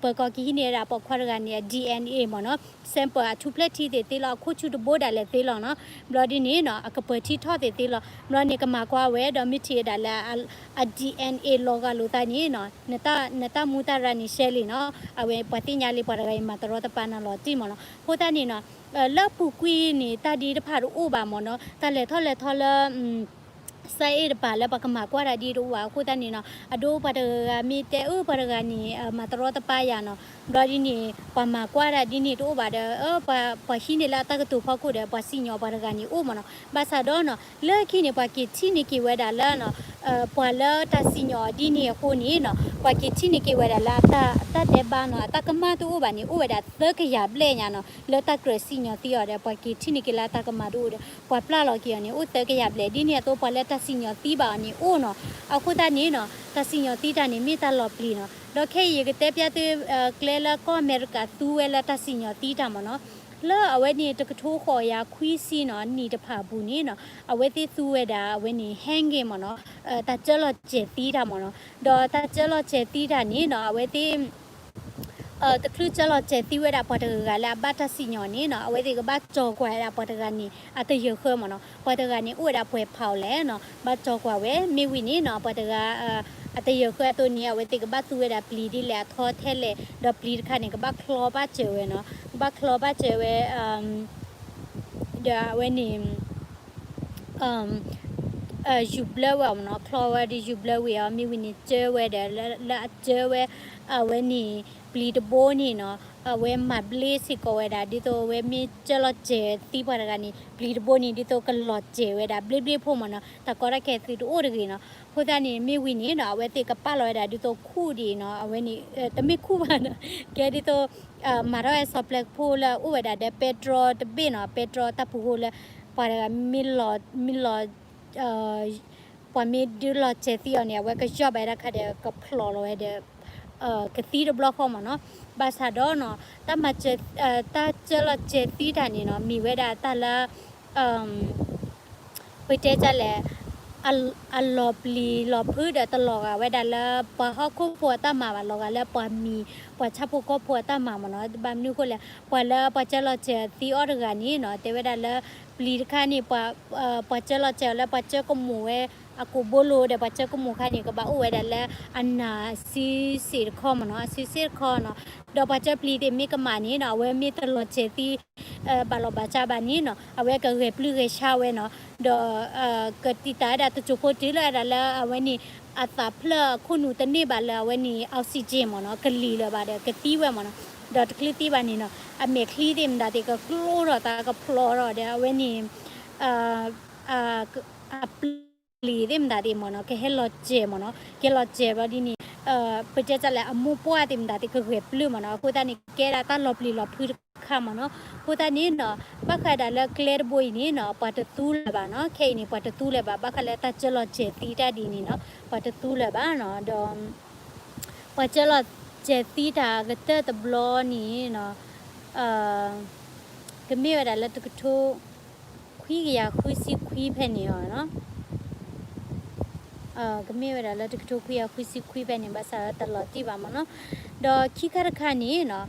ပၢၤကီၢ်ကဟံးန့ၢ်ဝဲဒၣ်ပိာ်ခွါတဂၤန့ၣ် DNA မ့ၢ်နီၤ sample အထူဖျဲၣ်ထံသ့ၣ်သ့လီၤ အခိၣ်ဆူၣ်တဘိဒၣ်လဲာ်သ့လီၤနီၤ ဘျီဒ်န့ၣ်နီၤ အကပၢၤထံထီၣ်သ့ၣ်သ့လီၤ ဘျီန့ၣ် ကမၤကွၢ်ဝဲ ဒီးမ့ၢ်ထံၣ်ဝဲဒၣ်လၢ အ DNA လီၤဂာ်လိာ်သးန့ၣ်နီၤ နတၢ်မူတၢ်ရၢန့ၣ်ရှဲလံနီၤ အဝဲပှၤသ့ၣ်ညါလံ ပှၤတဂၤအံၤမၤတရီတပါနၤလီၤတံၢ်မ့ၢ်နီၤ အဃိသတးန့ၣ်နီၤ လၢအပူၤကွံာ်န့ၣ်တၢ်ဒ်တဖၣ်တအိၣ်ဘၣ်မ့ၢ်နီၤ တၢ်လဲၤထီၣ်လဲၤထီလၢ စဲအ့ၣ်တပၤလၢပှၤကမၤကွၢ်တၢ်ဒ်တအိၣ်ဘၣ်အဃိသတးန့ၣ်နီၤ, အဒိပှၤတဂၤမ့ၢ်တဲအၢပှၤတဂၤန့ၣ် မၤတရီတပါယၤနီၤ, ဘျီဒ်န့ၣ် ပှၤမၤကွၢ်တၢ်ဒ်န့ၣ်တအိၣ်ဘၣ်ဒီး ပှၤဟံးန့ၢ်လၢအတၢ်ကတိၤဖီခိၣ်ဒီး ပှၤစံၣ်ညီၣ်ပှၤတဂၤန့ၣ်အိၣ်မ့ၢ်နီၤ. ဘၣ်ဆၣ်ဒီးနီၤ လၢခံန့ၣ် ပှၤက့ၤထံၣ်န့ၢ်က့ၤဝဲဒၣ်လၢ ပှၤလၢတၢ်စံၣ်ညီၣ်အီၤဒ်န့ၣ်အဃိန့ၣ်နီၤ, ပှၤက့ၤထံၣ်န့ၢ်က့ၤဝဲဒၣ်လၢအတၢ်တဲဘါနီၤ, အတၢ်ကမၣ်တအိၣ်ဘၣ်န့ၣ် အိၣ်ဝဲဒၣ်သၢကယၤဘျဲၣ်ညါနီၤ, လၢတၢ်ကြၢးစံၣ်ညီၣ်သံအီၤဒီး ပှၤက့ၤထံၣ်န့ၢ်က့ၤလၢအတၢ်ကမၣ်တအိၣ်ဒီး ပှၤပျၢ်လီၤက့ၤအီၤန့ၣ် အိၣ်သၢကယၤဘျဲၣ်. ဒ်န့ၣ်အသိးပှၤလၢတၢ်စံၣ်ညီၣ်သံဘၣ်အီၤန့ၣ်အိၣ်နီၤ. အဃိသတးန့ၣ်နီၤ တၢ်စံၣ်ညီၣ်သံတၢ်န့ၣ် မ့ၢ်တၢ်လီၤပျံၤနီၤ. ဒီးခဲအံၤယကတဲပျၢ်သု ကျဲလၢကီၢ်အမဲရကၤသူဝဲလၢတၢ်စံၣ်ညီၣ်သံတၢ်မ့ၢ်နီၤ. လၢအဝဲန့ၣ်တကထိဃိးကယၤခွံဆံနီၤ နံၣ်တဖၣ်အပူၤန့ၣ်နီၤ အဝဲသ့ၣ်သူဝဲဒၣ်အဝဲန့ၣ် hanging မ့ၢ်နီၤ, တၢ်စၢလီၤစဲၤသံတၢ်မ့ၢ်နီၤ. ဒီးတၢ်စၢလီၤစဲၤသံတၢ်န့ၣ်နီၤ အဝဲသ့ၣ် တချုးစၢလီၤစဲၤသံဝဲဒၣ်ပှၤတဂၤလၢအဘၣ်တၢ်စံၣ်ညီၣ်န့ၣ်နီၤ အဝဲသ့ၣ်ကဘၣ်ကၠီၤကွၢ်ဝဲဒၣ်ပှၤတဂၤန့ၣ် အတယၢၤဃၢမ့ၢ်နီၤ. ပှၤတဂၤန့ၣ် အိၣ်ဝဲဒၣ်ပှဲၤဖးအီၤလဲၣ်နီၤ ဘၣ်ကၠီၤကွၢ်ဝဲ မ့ၢ်ဝံၤန့ၣ်နီၤ ပှၤတဂၤ အတယၢၤဃၢအသိးန့ၣ် အဝဲသ့ၣ်ကဘၣ်သူဝဲဒၣ်ပျံၤဒ်လဲၣ်အထီထဲလဲၣ် ဒီးပျံၤတခါန့ၣ် ကဘၣ်ချီဘၣ်စၢၤဝဲနီၤ, ကဘၣ်ချီဘၣ်စၢၤဝဲ ဒီးအဝဲန့ၣ် ယူၤဘျၢဝဲအီၤမ့ၢ်နီၤ, ချီဝဲဒီးယူၤဘျၢဝံၤအီၤ မ့ၢ်ဝံၤန့ၣ် စၢဝဲဒီး လၢအစၢဝဲ အဝဲန့ၣ် ပျံၤတဘိန့ၣ်နီၤ အဝဲမၤဘျ့စ့ၢ်ကီးဝဲဒၣ် ဒ်သိးအဝဲမ့ၢ်စၢလီၤစဲၤသံပှၤတဂၤန့ၣ် ပျံၤတဘိန့ၣ် ဒ်သိးကလီၤစဲၤဝဲဒၣ် ဘျ့ဘျ့ဖိမ့ၢ်နီၤ, တၢ်ကီတၢ်ခဲသုတအိၣ်တဂ့ၤနီၤ. အဃိသတးန့ၣ် မ့ၢ်ဝံၤန့ၣ်နီၤ အဝဲသ့ၣ်ကပာ်လီၤဝဲဒၣ်ဒ်သိးခူၣ်ဒ်အံၤနီၤ, အဝဲန့ၣ် တမ့ၢ်ခူၣ်ဘၣ်နီၤ, ကဲဒ်သိး မၤထီၣ်ဝဲ စီၤပျဲကဖိလၢအိၣ်ဝဲဒၣ်ဒီး ပဲတြီတဘ့ၣ်နီၤ, ပဲတြီတၢ်ပူၤဃိလၢ ပှၤတဂၤမ့ၢ်လီၤ မ့ၢ်လီၤ ပှၤမ့ၢ်ဒုးလီၤစဲၤသံအီၤန့ၣ် အဝဲကယီၢ်ဘၣ်ဝဲဒၣ်ခါဒီး ကဖျိးလီၤဝဲဒီး ကသံတဘျီဃီမ့ၢ်နီၤ. ဘၣ်ဆၣ်ဒီးနီၤ တၢ်မၤစၢၤ တၢ်စၢလီၤစဲၤသံတၢ်န့ၣ်နီၤ မ့ၢ်ဝဲဒၣ်တၢ်လၢ ပတဲဒ်လဲၣ် အလီၤပျံၤလီၤဖုးဒီးတလီၤဂာ်ဝဲဒၣ်လၢ ပှၤဟီၣ်ခိၣ်ဖိအတၢ်မၤဘၣ် လီၤဂာ်လၢပှၤမံၤ ပှၤဆၣ်ဖိကီၢ်ဖိအတၢ်မၤမ့ၢ်နီၤ. ဘၣ်မနုၤအဃိလဲၣ် ပှၤလၢပှၤစၢလီၤစဲၤသံအီၤတဂၤန့ၣ်နီၤ တဲဝဲဒၣ်လၢ ပျံၤတခါန့ၣ် ပှၤစၢလီၤစဲၤအီၤလၢပှၤစၢကမိၣ်ဝဲ အကိာ်ဘိလိၤဒီးပှၤစၢကမိၣ်ခါန့ၣ် ကဘၣ်အိၣ်ဝဲဒၣ်လၢအနးစုစ့ၣ်တခီမ့ၢ်နီၤ, အစုစ့ၣ်တခီနီၤ. ဒီးပှၤစၢပျံၤသ့ၣ်မ့ၢ်ကမၣ်န့ၣ်နီၤ အဝဲမ့ၢ်တလီၤစဲၤသံ ဘၣ်လီၤဘၣ်စးဘၣ်န့ၣ်နီၤ အဝဲကဂဲၤပျုၢ်ဂဲၤဆှါဝဲနီၤ, ဒီး ကတံာ်တာ်ဝဲဒၣ်တစိၢ်ဖိတုၤလၢဝဲဒၣ်လၢအဝဲန့ၣ် အသးဖျၢၣ်အခိၣ်နူာ်တန့ၢ်ဘၣ်လၢအဝဲန့ၣ် oxygen မ့ၢ်နီၤ ကလံၤလၢၤဘၣ်ဒီးကသံဝဲမ့ၢ်နီၤ. ဒီးတချုးသံဘၣ်န့ၣ်နီၤ အမဲာ်ချံသ့ၣ်မတၤသ့ၣ်ကကျိထီၣ်သးကဖျိးထီၣ်ဒီးအဝဲန့ၣ် အပျံၤသ့ၣ်မတၤသ့ၣ်မ့ၢ်နီၤ ကဟဲလီၤစဲၤမ့ၢ်နီၤ ကဟဲလီၤစဲၤဘျီဒ်န့ၣ် ပတဲဒ်လဲၣ် အမိၢ်ပှၢ်သ့ၣ်မတၤသ့ၣ်ကဂဲၤပျုၢ်မ့ၢ်နီၤ. အဃိသတးန့ၣ် ကဲဒၣ်တၢ်လီၤပျံၤလီၤဖုးတခါမ့ၢ်နီၤ. အဃိသတးန့ၣ်နီၤ ဘၣ်ဃးဒၣ်လၢကျဲတဘိအံၤန့ၣ်နီၤ ပှၤတသူလၢၤဘၣ်နီၤ. ခဲအံၤန့ၣ် ပှၤတသူလၢၤဘၣ် ဘၣ်ဃးလၢတၢ်စၢလီၤစဲၤသံတၢ်ဒ်န့ၣ်နီၤ ပှၤတသူလၢၤဘၣ်နီၤ. ဒီး ပှၤစၢလီၤစဲၤသံတၢ်ကတၢၢ်တဘျီန့ၣ်နီၤ ကမ့ၢ်ဝဲဒၣ်လၢတကထိခွံကယၤဃုဆံခွံဖဲန့ၣ်အီၤနီၤ. ကမ့ၢ်ဝဲဒၣ်လၢတကထိခွံကယၤဃုဆံခွံဖဲန့ၣ် ဘၣ်ဆၣ်ဒီးတလီၤတံၢ်ဘၣ်မ့ၢ်နီၤ. ဒီးခံခါတခါန့ၣ်နီၤ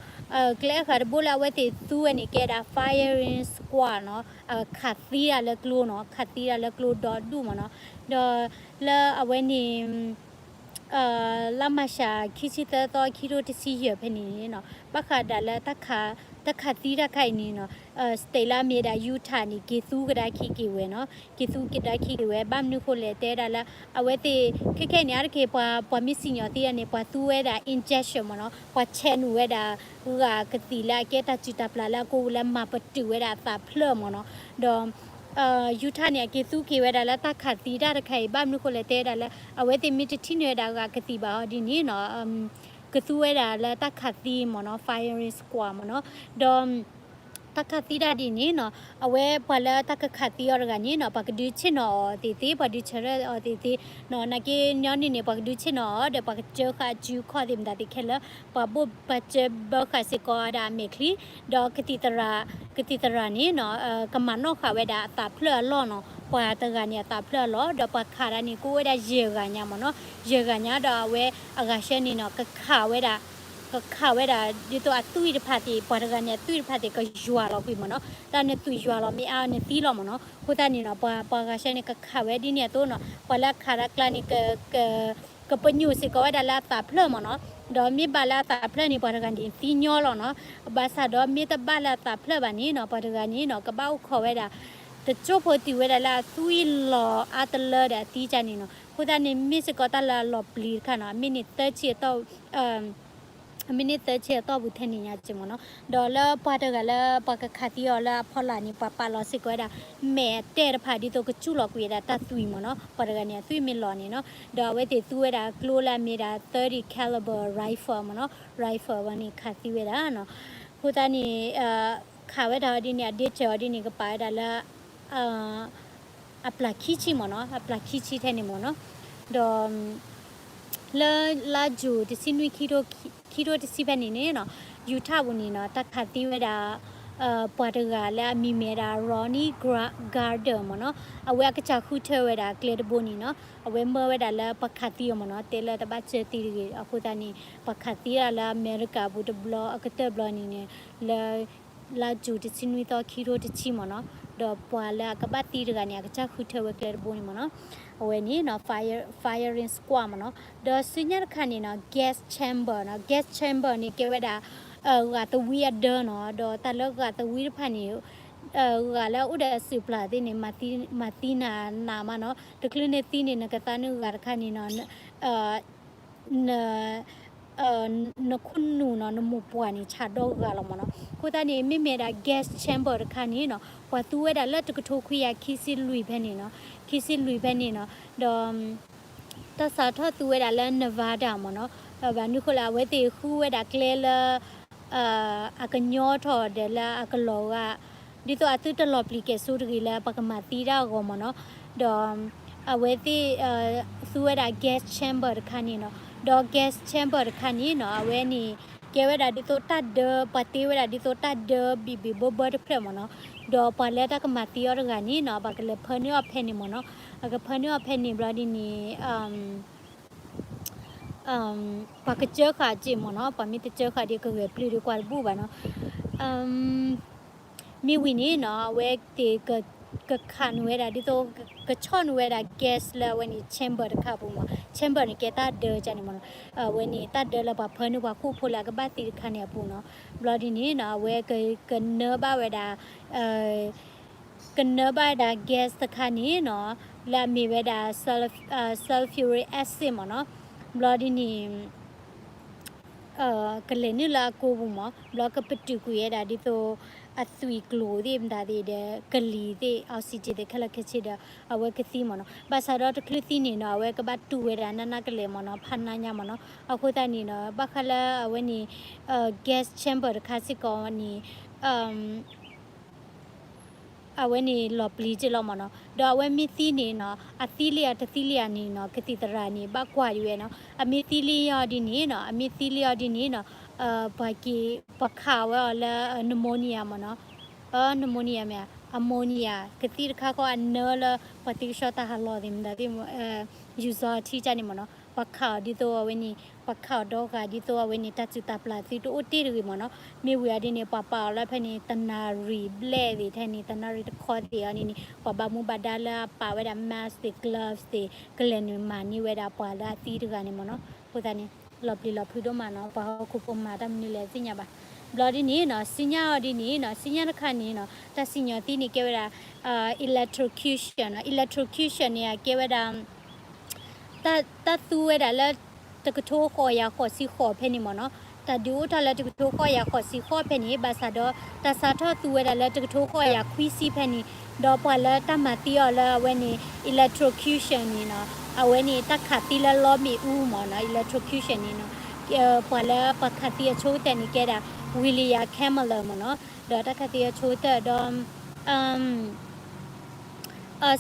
ကျဲအဃာ်တဘိလၢအဝဲသ့ၣ်သူဝဲန့ၣ် ကဲဒၣ် firing squad နီၤ ခးသံတၢ်လၢကျိနီၤ ခးသံတၢ်လၢကျိဒီဒူၣ်မ့ၢ်နီၤ. ဒီးလၢအဝဲန့ၣ် လါမၢ်ၡး ခံဆံသၢသီ ခံထိတဆံယဲၢ်ဖဲန့ၣ်နီၤ ဘၣ်ဃးဒၣ်လၢ တၢ်ခးသံတၢ်ခါအံၤန့ၣ်နီၤ state လၢအမ့ၢ်ဒၣ် Utah န့ၣ် က့ၤသူကဒါခံက့ၤဝဲနီၤ က့ၤသူကဒါခံက့ၤဝဲ ဘၣ်မနုၤဃိလဲၣ် တဲဒၣ်လၢ အဝဲသ့ၣ် ခဲခဲအံၤန့ၣ် အါတက့ၢ်ပှၤ ပှၤမ့ၢ်စံၣ်ညီၣ်သံန့ၣ် ပှၤသူဝဲဒၣ် injection မ့ၢ်နီၤ ပှၤဆဲးနုာ်ဝဲဒၣ် ဂာ်ကသံၣ်လၢအကဲတၢ်စုၣ်တၢ်ပျၢ်လၢအကိးလၢမၤပတုာ်ဝဲဒၣ်အသးဖျၢၣ်မ့ၢ်နီၤ ဒီး Utah န့ၣ် အက့ၤသူက့ၤဝဲဒၣ်လၢတၢ်ခးသံတၢ်တခါအံၤ ဘၣ်မနုၤဃိလဲၣ် တဲဒၣ်လၢ အဝဲသ့ၣ်မ့ၢ်တထံၣ်န့ၢ်ဝဲဒၣ်ဂာ်ကသံၣ်ဘၣ်အီၤဒ်န့ၣ်နီၤ ကသူဝဲဒၣ်လၢတၢ်ခးသံမ့ၢ်နီၤ firing squad မ့ၢ်နီၤ ဒီး တၢ်ခးသံတၢ်ဒ်န့ၣ်နီၤ အဝဲပှၤလၢတၢ်ကခးသံအီၤတဂၤန့ၣ်နီၤ ပှၤကဒုးဆ့ၣ်နီၤအီၤသ့ၣ်သ့ၣ် ပှၤဒုးဆၢထၢၣ်အီၤသ့ၣ်သ့ၣ်နီၤ နာ်က့ညီနုၢ်န့ၣ် ပှၤကဒုးဆ့ၣ်နီၤအီၤဒီး ပှၤကစၢဃာ်အစုအခီၣ်သ့ၣ်မတၤသ့ၣ်ခဲလၢာ် ပှၤဘိၣ်ပှၤစၢဘၢဃာ်စ့ၢ်ကီးဝဲဒၣ်အမဲာ်ချံ ဒီးကသံၣ်သရၣ် ကသံၣ်သရၣ်န့ၣ်နီၤ ကမၤနီၣ်ဃာ်ဝဲဒၣ်အသးဖျၢၣ်အလီၢ်နီၤ ပှၤတဂၤန့ၣ်အသးဖျၢၣ်အလီၢ် ဒီးပှၤခးတၢ်န့ၣ် ကအိၣ်ဝဲဒၣ်ယဲၢ်ဂၤညါမ့ၢ်နီၤ ယဲၢ်ဂၤညါဒီးအဝဲအဂၤဆှၢန့ၣ်နီၤ ကခးဝဲဒၣ် ကခးဝဲဒၣ် ဒ်သိးအသွံၣ်တဖၣ်သ့ၣ် ပှၤတဂၤန့ၣ် အသွံၣ်တဖၣ်သ့ၣ် ကယွၤလီၤကွံာ်မ့ၢ်နီၤ တၢ်နသွံၣ်ယွၤလီၤမ့ၢ်အါန့ၣ်သံလီၤမ့ၢ်နီၤ အဃိသတးန့ၣ်နီၤ ပှၤ ပှၤဂၤဆှၢန့ၣ် ကခးဝဲဒ်န့ၣ်အသိးနီၤ ပှၤလၢအခးတၢ်ကျါန့ၣ် က ကပညိၣ်စ့ၢ်ကီးဝဲဒၣ်လၢအသးဖျၢၣ်မ့ၢ်နီၤ ဒီးမ့ၢ်ဘၣ်လၢအသးဖျၢၣ်န့ၣ် ပှၤတဂၤန့ၣ်သံညီလီၤနီၤ ဘၣ်ဆၣ်ဒီးမ့ၢ်တဘၣ်လၢအသးဖျၢၣ်ဘၣ်န့ၣ်နီၤ ပှၤတဂၤန့ၣ်နီၤ ကဘၣ်အိၣ်ခိးဝဲဒၣ် တကၠိၣ်ဖိတုၤဝဲဒၣ်လၢအသွံၣ်လီၤအါတလၢဒီးအသံကၢ်န့ၣ်နီၤ. အဃိသတးန့ၣ် မ့ၢ်စ့ၢ်ကီးတၢ်လၢအလီၤပျံၤတခါနီၤ, အမ့ၢ်န့ၢ်သၢဆံအတီၢ် အမ့ၢ်န့ၢ်သၢဆံအတီၢ်ပူၤထဲန့ၣ်ညါက့မ့ၢ်နီၤ. ဒီးလၢပှၤတဂၤလၢပှၤကခးသံအီၤလၢအဖီလာ်န့ၣ် ပှၤပာ်လီၤစ့ၢ်ကီးဝဲဒၣ် မဲာ်အတဲာ်တဖၣ်ဒ်သိးကစူၣ်လီၤကွံာ်ဝဲဒၣ်တၢ်သွံၣ်မ့ၢ်နီၤ. ပှၤတဂၤန့ၣ် အသွံၣ်မ့ၢ်လီၤန့ၣ်နီၤ, ဒီးအဝဲသ့ၣ်သူဝဲဒၣ်ကျိလၢအမ့ၢ်ဒၣ် သၢၣ်တံၣ် caliber rifle မ့ၢ်နီၤ, rifle ဝဲန့ၣ်ခးသံဝဲဒၣ်နီၤ. အဃိသတးန့ၣ် ခးဝဲဒၣ်အီၤဒ်န့ၣ် အဒ့စၢၤအီၤဒ်န့ၣ် ကပာ်ဝဲဒၣ်လၢ အပျၢ်ခံဆံမ့ၢ်နီၤ, အပျၢ်ခံဆံထဲန့ၣ်မ့ၢ်နီၤ. ဒီး လၢလါယူၤတဆံနွံ ခံထိတဆံဖဲန့ၣ်န့ၣ်နီၤ, Utah ပူၤန့ၣ်နီၤ တၢ်ခးသံဝဲဒၣ် ပှၤတဂၤလၢအမံၤမ့ၢ်ဝဲဒၣ် Ronnie Gra- Garner မ့ၢ်နီၤ, အဝဲအကစၢ်ဃုထၢဝဲဒၣ်ကျဲတဘိန့ၣ်နီၤ, အဝဲမၢဝဲဒၣ်လၢပှၤခးသံအီၤမ့ၢ်နီၤ, တဲလၢတဘၣ်စၢၤသံတဂ့ၤ, အဃိသတးန့ၣ် ပှၤခးသံဒၣ်လၢအမဲရကၤပူၤတဘျီ အကတၢၢ်ဘျီန့ၣ်န့ၣ် လၢ လါယူၤတဆံနွံသီ ခံထိတဆံမ့ၢ်နီၤ, ဒီးပှၤလၢအကဘၣ်သံတဂၤန့ၣ် အကစၢ်ဃုထၢဝဲကျဲတဘိန့ၣ်မ့ၢ်နီၤ, အဝဲန့ၣ်နီၤ fire- firing squad မ့ၢ်နီၤ. ဒီးဆူညါတခါန့ၣ်နီၤ gas chamber နီၤ, gas chamber န့ၣ် ကဲဝဲဒၣ် ဂာ်သဝံအဒၢနီၤ, ဒီးတၢ်လၢဂာ်သဝံတဖၣ်န့ၣ် ဂာ်လၢအအိၣ်ဒီးအစုၣ်ပျၢ်သ့ၣ်န့ၣ် မၤသံ မၤသံနၤနးမးနီၤ, တချုးန့ၣ်သံန့ၣ် နကသါနုာ်ဂာ်တခါန့ၣ်နီၤ န နခိၣ်နူာ်နီၤ နမိၢ်ပှၢ်န့ၣ် ဆးဒီဂာ်လီၤမ့ၢ်နီၤ. အဃိသတးန့ၣ် မ့မ့ၢ်ဒၣ် gas chamber တခါန့ၣ်နီၤ ပှၤသူဝဲဒၣ်လၢတကထိခွံကယၤခံဆံလွံၢ်ဖဲန့ၣ်နီၤ, ခံဆံလွံၢ်ဖဲန့ၣ်နီၤ, ဒီး တၢ်စးထီၣ်သူဝဲဒၣ်လၢ Nevada မ့ၢ်နီၤ, ဘၣ်မနုၤဃိလဲၣ် အဝဲသ့ၣ်ဃုဝဲဒၣ်ကျဲလၢ အကညီထီၣ်ဒီးလၢအကလီၤဂာ် ဒ်သိးအသုတလီၤပျံၤကဲၣ်ဆိတဂ့ၤလၢပှၤကမၤသံတၢ်အဂီၢ်မ့ၢ်နီၤ, ဒီး အဝဲသ့ၣ် သူဝဲဒၣ် gas chamber တခါန့ၣ်နီၤ, ဒီး gas chamber တခါန့ၣ်နီၤ အဝဲန့ၣ် ကဲဝဲဒၣ်ဒ်သိးတၢ်ဒၢ ပှၤတ့ဝဲဒၣ်ဒ်သိးတၢ်ဒၢဘံၣ်ဘံၣ်ဘၢဘၢတဖျၢၣ်မ့ၢ်နီၤ, ဒီးပှၤလၢတၢ်ကမၤသံအီၤတဂၤန့ၣ်နီၤ ပှၤကလဲၤဖၢနုာ်အီၤဖဲန့ၣ်မ့ၢ်နီၤ, အကဖၢနုာ်အီၤဖဲန့ၣ်ဘျီဒ်န့ၣ် ပှၤကစၢဃာ်က့မ့ၢ်နီၤ, ပှၤမ့ၢ်တစၢဃာ်ဒီးကဂဲၤပျုၢ်ဒီးကွၢ်တဘူၣ်ဘၣ်နီၤ. မ့ၢ်ဝံၤန့ၣ်နီၤ အဝဲသ့ၣ် ကခးနုာ်ဝဲဒၣ်ဒ်သိး ကဆီၣ်နုာ်ဝဲဒၣ် gas လၢအဝဲန့ၣ် chamber တခါအပူၤမး, chamber န့ၣ်ကဲတၢ်ဒၢကန့ၣ်မ့ၢ်နီၤ, အဝဲန့ၣ်တၢ်ဒၢလၢပှၤဖၢနုာ်ပှၤခိၣ်ဖိလၢအကဘၣ်သံတခါန့ၣ်အပူၤနီၤ. ဘျီဒ်န့ၣ်နီၤ အဝဲကနၢဘၣ်ဝဲဒၣ် ကနၢဘၣ်ဝဲဒၣ် gas တခါန့ၣ်နီၤ လၢအမ့ၢ်ဝဲဒၣ် sulf- sulfuric acid မ့ၢ်နီၤ. ဘျီဒ်န့ၣ် ကလဲၤနုာ်လၢအကိပူၤမး, ဘျီကပတုာ်ကွံာ်ဝဲဒၣ်ဒ်သိး အသွံၣ်ကျိၤသ့ၣ်မတၤသ့ၣ်ဒီး ကလံၤသ့ၣ် oxygen သ့ၣ်ခဲလၢာ်ခဲဆ့ဒီး အဝဲကသံမ့ၢ်နီၤ. ဘၣ်ဆၣ်ဒီးတချုးသံန့ၣ်နီၤ အဝဲကဘၣ်တူၢ်ဝဲဒၣ်နးနးကလဲာ်မ့ၢ်နီၤ, ဖးနးညါမ့ၢ်နီၤ. အဃိသတးန့ၣ်နီၤ ဘၣ်ဃးလၢအဝဲန့ၣ် gas chamber တခါစ့ၢ်ကီးန့ၣ် အဝဲန့ၣ်လီၤပျံၤက့လီၤမ့ၢ်နီၤ. ဒီးအဝဲမ့ၢ်သံန့ၣ်နီၤ အသံလံဧါတသံလံဧါန့ၣ်နီၤ ကသံၣ်သရၣ်န့ၣ် ဘၣ်ကွၢ်ဒံးဝဲနီၤ. အမ့ၢ်သံလံအီၤဒ်န့ၣ်နီၤ အမ့ၢ်သံလံအီၤဒ်န့ၣ်နီၤ ပှၤက့ၤ ပှၤခးဝဲအီၤလၢ pneumonia မ့ၢ်နီၤ. pneumonia မ့ၢ် ammonia ကသံၣ်တခါဃီအနၢလၢ ပှၤသံကဆှီတၢ်ဟးလီၤသ့ၣ်မတၤသ့ၣ် ယူၤစီၤ ထံကၢ်န့ၣ်မ့ၢ်နီၤ ပှၤခးအီၤဒ်သိးအဝဲန့ၣ် ပှၤခးအီၤဒီဂၤဒ်သိးအဝဲန့ၣ် တၢ်စုၣ်တၢ်ပျၢ်သုတအိၣ်တ့ၢ်တဂ့ၤမ့ၢ်နီၤ. မ့ၢ်ဝံၤအီၤဒ်န့ၣ် ပှၤပာ်အီၤလၢဖဲန့ၣ် တနၣ်ရံၣ်ဘျဲၣ်သ့ၣ်ထဲန့ၣ် တနၣ်ရံၣ်တခီသ့ၣ်အီၤဒ်န့ၣ် ပှၤဘၣ်မူဘၣ်ဒါလၢအပာ်ဝဲဒၣ် mask သ့ၣ် gloves သ့ၣ် ကလဲၤနုာ်မၤန့ၢ်ဝဲဒၣ်ပှၤလၢအသံတဂၤန့ၣ်မ့ၢ်နီၤ. အဃိသတးန့ၣ် လီၤပျံၤလီၤဖုးဒိၣ်မးနီၤ ပှၤဟီၣ်ခိၣ်ဖိမၤတၢ်မနုၤလဲၣ်သ့ၣ်ညါဘၣ်. ဘျီဒ်န့ၣ်နီၤ စံၣ်ညီၣ်အီၤဒ်န့ၣ်နီၤ စံၣ်ညီၣ်တခါန့ၣ်နီၤ တၢ်စံၣ်ညီၣ်သံန့ၣ်ကဲဝဲဒၣ် electrocution နီၤ. electrocution န့ၣ် အကဲဝဲဒၣ် တၢ်သူဝဲဒၣ်လၢ တကထိဃိးကယၤဃိးဆံဃိးဖဲန့ၣ်မ့ၢ်နီၤ. တၢ်ဒုးအိၣ်ထီၣ်လၢတကထိဃိးကယၤဃိးဆံဃိးဖဲန့ၣ် ဘၣ်ဆၣ်ဒီး တၢ်စးထီၣ်သူဝဲဒၣ်လၢတကထိဃိးကယၤခွံဆံဖဲန့ၣ် ဒီးပှၤလၢတၢ်မၤသံအီၤလၢအဝဲန့ၣ် electrocution န့ၣ်နီၤ အဝဲန့ၣ်တၢ်ခးသံလၢလီမ့ၣ်အူမ့ၢ်နီၤ electrocution န့ၣ်နီၤ ပှၤလၢပှၤခးသံအဆိကတၢၢ်န့ၣ် ကဲဒၣ် William Kamler မ့ၢ်နီၤ ဒီးတၢ်ခးသံအဆိကတၢၢ်ဒီး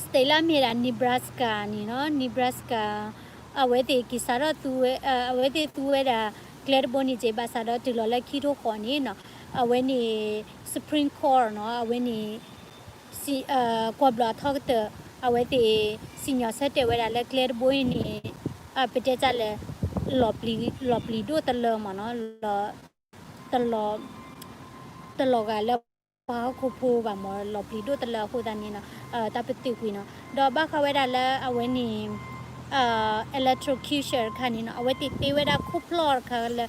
state လၢအမ့ၢ်ဒၣ် Nebraska န့ၣ်နီၤ Nebraska အဝဲသ့ၣ်က့ၤစးထီၣ်သူဝဲ အဝဲသ့ၣ်သူဝဲဒၣ် ကျဲတဘိန့ၣ်က့ၤ ဘၣ်ဆၣ်ဒီးတုၤလီၤလၢခံထိဃိးန့ၣ်နီၤ အဝဲန့ၣ် Supreme Court နီၤ အဝဲန့ၣ် ကွီၢ်ဘျီၣ်အထီကတၢၢ် အဝဲသ့ၣ်စံၣ်ညီၣ်ဆၢတဲာ်ဝဲဒၣ်လၢကျဲတဘိအံၤန့ၣ် ပတဲတၢ်လဲၣ် လီၤပျံၤဒိၣ်တလၢမ့ၢ်နီၤ တလီၤဂာ်လၢပှၤဟီၣ်ခိၣ်ဖိဘၣ်မ့ၢ် လီၤပျံၤဒိၣ်တလၢအဃိသတးန့ၣ်နီၤ တၢ်ပတုာ်ကွံာ်နီၤ ဒီးဘၣ်ဃးဝဲဒၣ်လၢအဝဲန့ၣ် electrocution တခါန့ၣ်နီၤ အဝဲသ့ၣ်တ့ဝဲဒၣ်ခိၣ်ဖျီၣ်တခါလၢ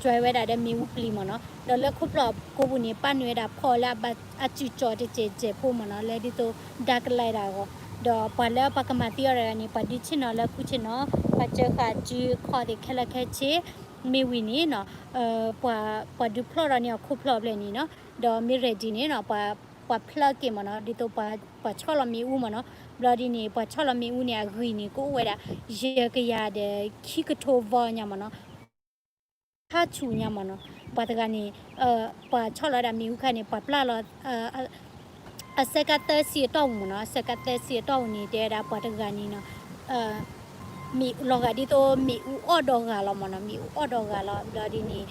ကြွဲဝဲဒၣ်ဒီးမ့ၣ်အူပျံၤမ့ၢ်နီၤ ဒီးလၢခိၣ်ဖျီၣ်ကိပူၤန့ၣ် ပာ်နုာ်ဝဲဒၣ်ဖီၣ်လၢအစုကၠီၤတစဲးစဲးဖိမ့ၢ်နီၤ လၢဒ်သိး dark light တၢ်အဂီၢ် ဒီးပှၤလၢပှၤကမၤသံအီၤတဂၤန့ၣ် ပှၤဒုးဆ့ၣ်နီၤလၢခူၣ်ဆ့ၣ်နီၤ ပှၤစၢဃာ်စုခီၣ်သ့ၣ်ခဲလၢာ်ခဲဆ့ မ့ၢ်ဝံၤန့ၣ်နီၤ ပှၤဒုးဖျီၣ်ဒီးန့ၢ်အခိၣ်ဖျီၣ်ဖျၢၣ်န့ၣ်နီၤ ဒီးမ့ၢ် ready န့ၣ်နီၤ ပှၤဖျၢၣ်က့ၤမ့ၢ်နီၤ ဒ်သိးပှၤဆီၣ်လီၤမ့ၣ်အူမ့ၢ်နီၤ ဘျီဒ်န့ၣ် ပှၤဆီၣ်လီၤမ့ၣ်အူန့ၣ် အဂံၢ်န့ၣ် ကအိၣ်ဝဲဒၣ် ယဲၢ်ကယၤဒီးခံကထိ volt ညါမ့ၢ်နီၤ ဟါဆူညါမ့ၢ်နီၤ ပှၤတဂၤန့ၣ် ပှၤဆီၣ်လီၤဝဲဒၣ်မ့ၣ်အူခါန့ၣ် ပှၤပျၢ်လီၤ အစဲးကးသၢဆံအတီၢ်ပူၤမ့ၢ်နီၤ အစဲးကးသၢဆံအတီၢ်ပူၤန့ၣ် တဲဝဲဒၣ်ပှၤတဂၤန့ၣ်နီၤ မ့ၣ်လီၤဂာ်ဒ်သိးမ့ၣ်အူအီၣ်ဒီးဂၤလီၤမ့ၢ်နီၤ မ့ၣ်အူအီၣ်ဒီးဂၤလီၤ ဘျီဒ်န့ၣ်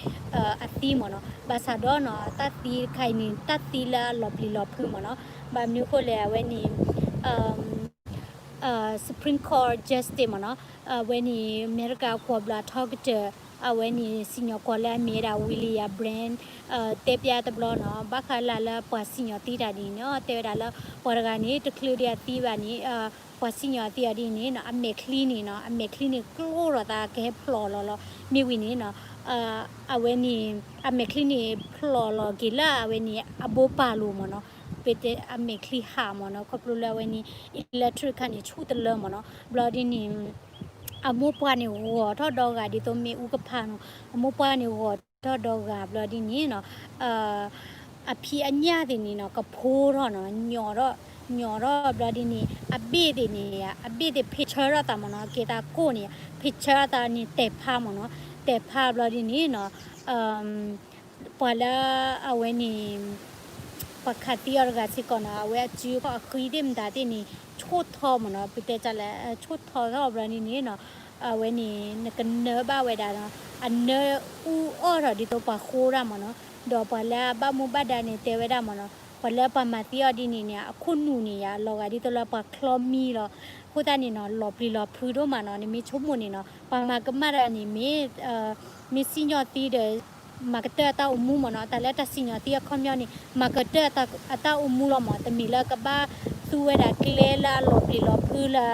အသံမ့ၢ်နီၤ ဘၣ်ဆၣ်ဒီးနီၤ တၢ်သံတခါအံၤန့ၣ် တၢ်သံလၢအလီၤပျံၤလီၤဖုးမ့ၢ်နီၤ ဘၣ်မနုၤအဃိလဲၣ် အဝဲန့ၣ် Supreme Court Justice မ့ၢ်နီၤ အဝဲန့ၣ် အမဲရကၤကွီၢ်ဘျီထီကတၢၢ် အဝဲန့ၣ် စံၣ်ညီၣ်ကွီၢ်လၢအမ့ၢ်ဝဲဒၣ် William Brandt တဲပၠးတဘျီနီၤ ဘၣ်ဃးလၢ်လၢပှၤစံၣ်ညီၣ်သံတၢ်ဒ်န့ၣ်နီၤ တဲဝဲဒၣ်လၢ ပှၤတဂၤန့ၣ် တချုးဒံးအသံဘၣ်န့ၣ် ပှၤစံၣ်ညီၣ်အသံအီၤဒ်န့ၣ်နီၤ အမဲာ်ချံန့ၣ်နီၤ အမဲာ်ချံန့ၣ်ကျိထီၣ်သးကဟဲဖျိးလီၤလီၤ မ့ၢ်ဝံၤန့ၣ်နီၤ အဝဲန့ၣ် အမဲာ်ချံန့ၣ်ဖျိးလီၤက့ၤလၢအဝဲန့ၣ် အဘိပၢ်လိၤမ့ၢ်နီၤ ပတဲအမဲာ်ချံဟးမ့ၢ်နီၤ ခီဖျိလၢအဝဲန့ၣ် electric ခါန့ၣ် ဆူၣ်တလၢမ့ၢ်နီၤ ဘျီဒ်န့ၣ် အမိၢ်ပှၢ်န့ၣ်ဂီၤထီၣ်ဒီဂၤဒ်သိးမ့ၣ်အူကဖးနီၤ အမိၢ်ပှၢ်န့ၣ်ဂီၤထီၣ်ဒီဂၤဘျီဒ်န့ၣ်နီၤ အဖံးအညၣ်သ့ၣ်န့ၣ်နီၤ ကဖိထီၣ်နီၤ ညီၣ်ထီၣ် ညီၣ်ထီၣ်ဘျီဒ်န့ၣ် အဘ့ၣ်သ့ၣ်န့ၣ် အဘ့ၣ်သ့ၣ်ဖ့ၣ်ဆၢထီၣ်သးမ့ၢ်နီၤ က့ၤသးကိၢ်န့ၣ် ဖ့ၣ်ဆၢထီၣ်သးန့ၣ် တဲာ်ဖးမ့ၢ်နီၤ တဲာ်ဖးဘျီဒ်န့ၣ်နီၤ ပှၤလၢအဝဲန့ၣ် ပှၤခးသံအီၤတဂၤစ့ၢ်ကီးနီၤ အဝဲအစုခီၣ်အဃံသ့ၣ်မတၤသ့ၣ်န့ၣ် ဆိၣ်ထီမ့ၢ်နီၤ ပတဲတၢ်လဲၣ် ဆိၣ်ထီထီၣ်ဘျီဒ်န့ၣ်နီၤ အဝဲန့ၣ် နကနၢဘၣ်ဝဲဒၣ်နီၤ အနၢအူအီၣ်ထီၣ်ဒ်သိးပှၤဃိဒၣ်မ့ၢ်နီၤ ဒီးပှၤလၢအဘၣ်မူဘၣ်ဒါန့ၣ်တဲဝဲဒၣ်မ့ၢ်နီၤ ပှၤလၢပှၤမၤသံအီၤဒ်န့ၣ်န့ၣ် အခိၣ်နူာ်န့ၣ်ယါ လီၤဂာ်ဒ်သိးလၢပှၤချီမံလီၤ အဃိသတးန့ၣ်နီၤ လီၤပျံၤလီၤဖုးဒိၣ်မးနီၤ နမ့ၢ်ဆိကမိၣ်န့ၣ်နီၤ ပှၤမၤကမၣ်တၢ်န့ၣ်မ့ၢ် မ့ၢ်စံၣ်ညီၣ်သံဒီး မၤကတၢၢ်အတၢ်အိၣ်မူမ့ၢ်နီၤ တၢ်လၢတၢ်စံၣ်ညီၣ်သံအခီပညီန့ၣ် မၤကတၢၢ်အတၢ်အိၣ်မူလီၤမ့ၢ် တမ့ၢ်လၢကဘၣ်သူဝဲဒၣ်ကျဲလၢအလီၤပျံၤလီၤဖုးလၢ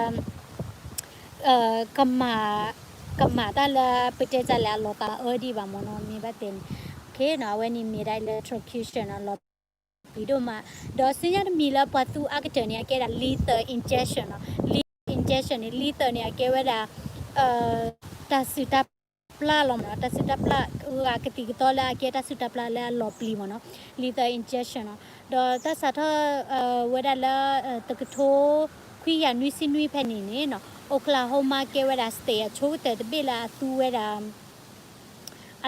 ကမၤ ကမၤတၢ်လၢပတဲတၢ်လဲၣ်အလီၤသးအၢဒံးဘၣ်မ့ၢ်နီၤ မ့ၢ်ဘၣ်တဲန့ၣ် အဝဲန့ၣ်မ့ၢ်ဒၣ် electrocution နီၤ လီၤပျံၤဒိၣ်မး ဒီးဆူညါတမံၤလၢပှၤသူအါကတၢၢ်န့ၣ် အကဲဒၣ် lethal injection နီၤ lethal injection န့ၣ် lethal န့ၣ် အကဲဝဲဒၣ် တၢ်စုၣ်တၢ်ပျၢ်လီၤမ့ၢ်နီၤ တၢ်စုၣ်တၢ်ပျၢ် ဂၤကသံၣ်ကသီလၢအကဲတၢ်စုၣ်တၢ်ပျၢ်လၢအလီၤပျံၤမ့ၢ်နီၤ lethal injection နီၤ ဒီးတၢ်စးထီၣ် ဝဲဒၣ်လၢ တကထိခွံကယၤနွံဆံနွံဖဲန့ၣ်န့ၣ်နီၤ Oklahoma ကဲဝဲဒၣ် state အဆိကတၢၢ်တဘ့ၣ်လၢအသူဝဲဒၣ်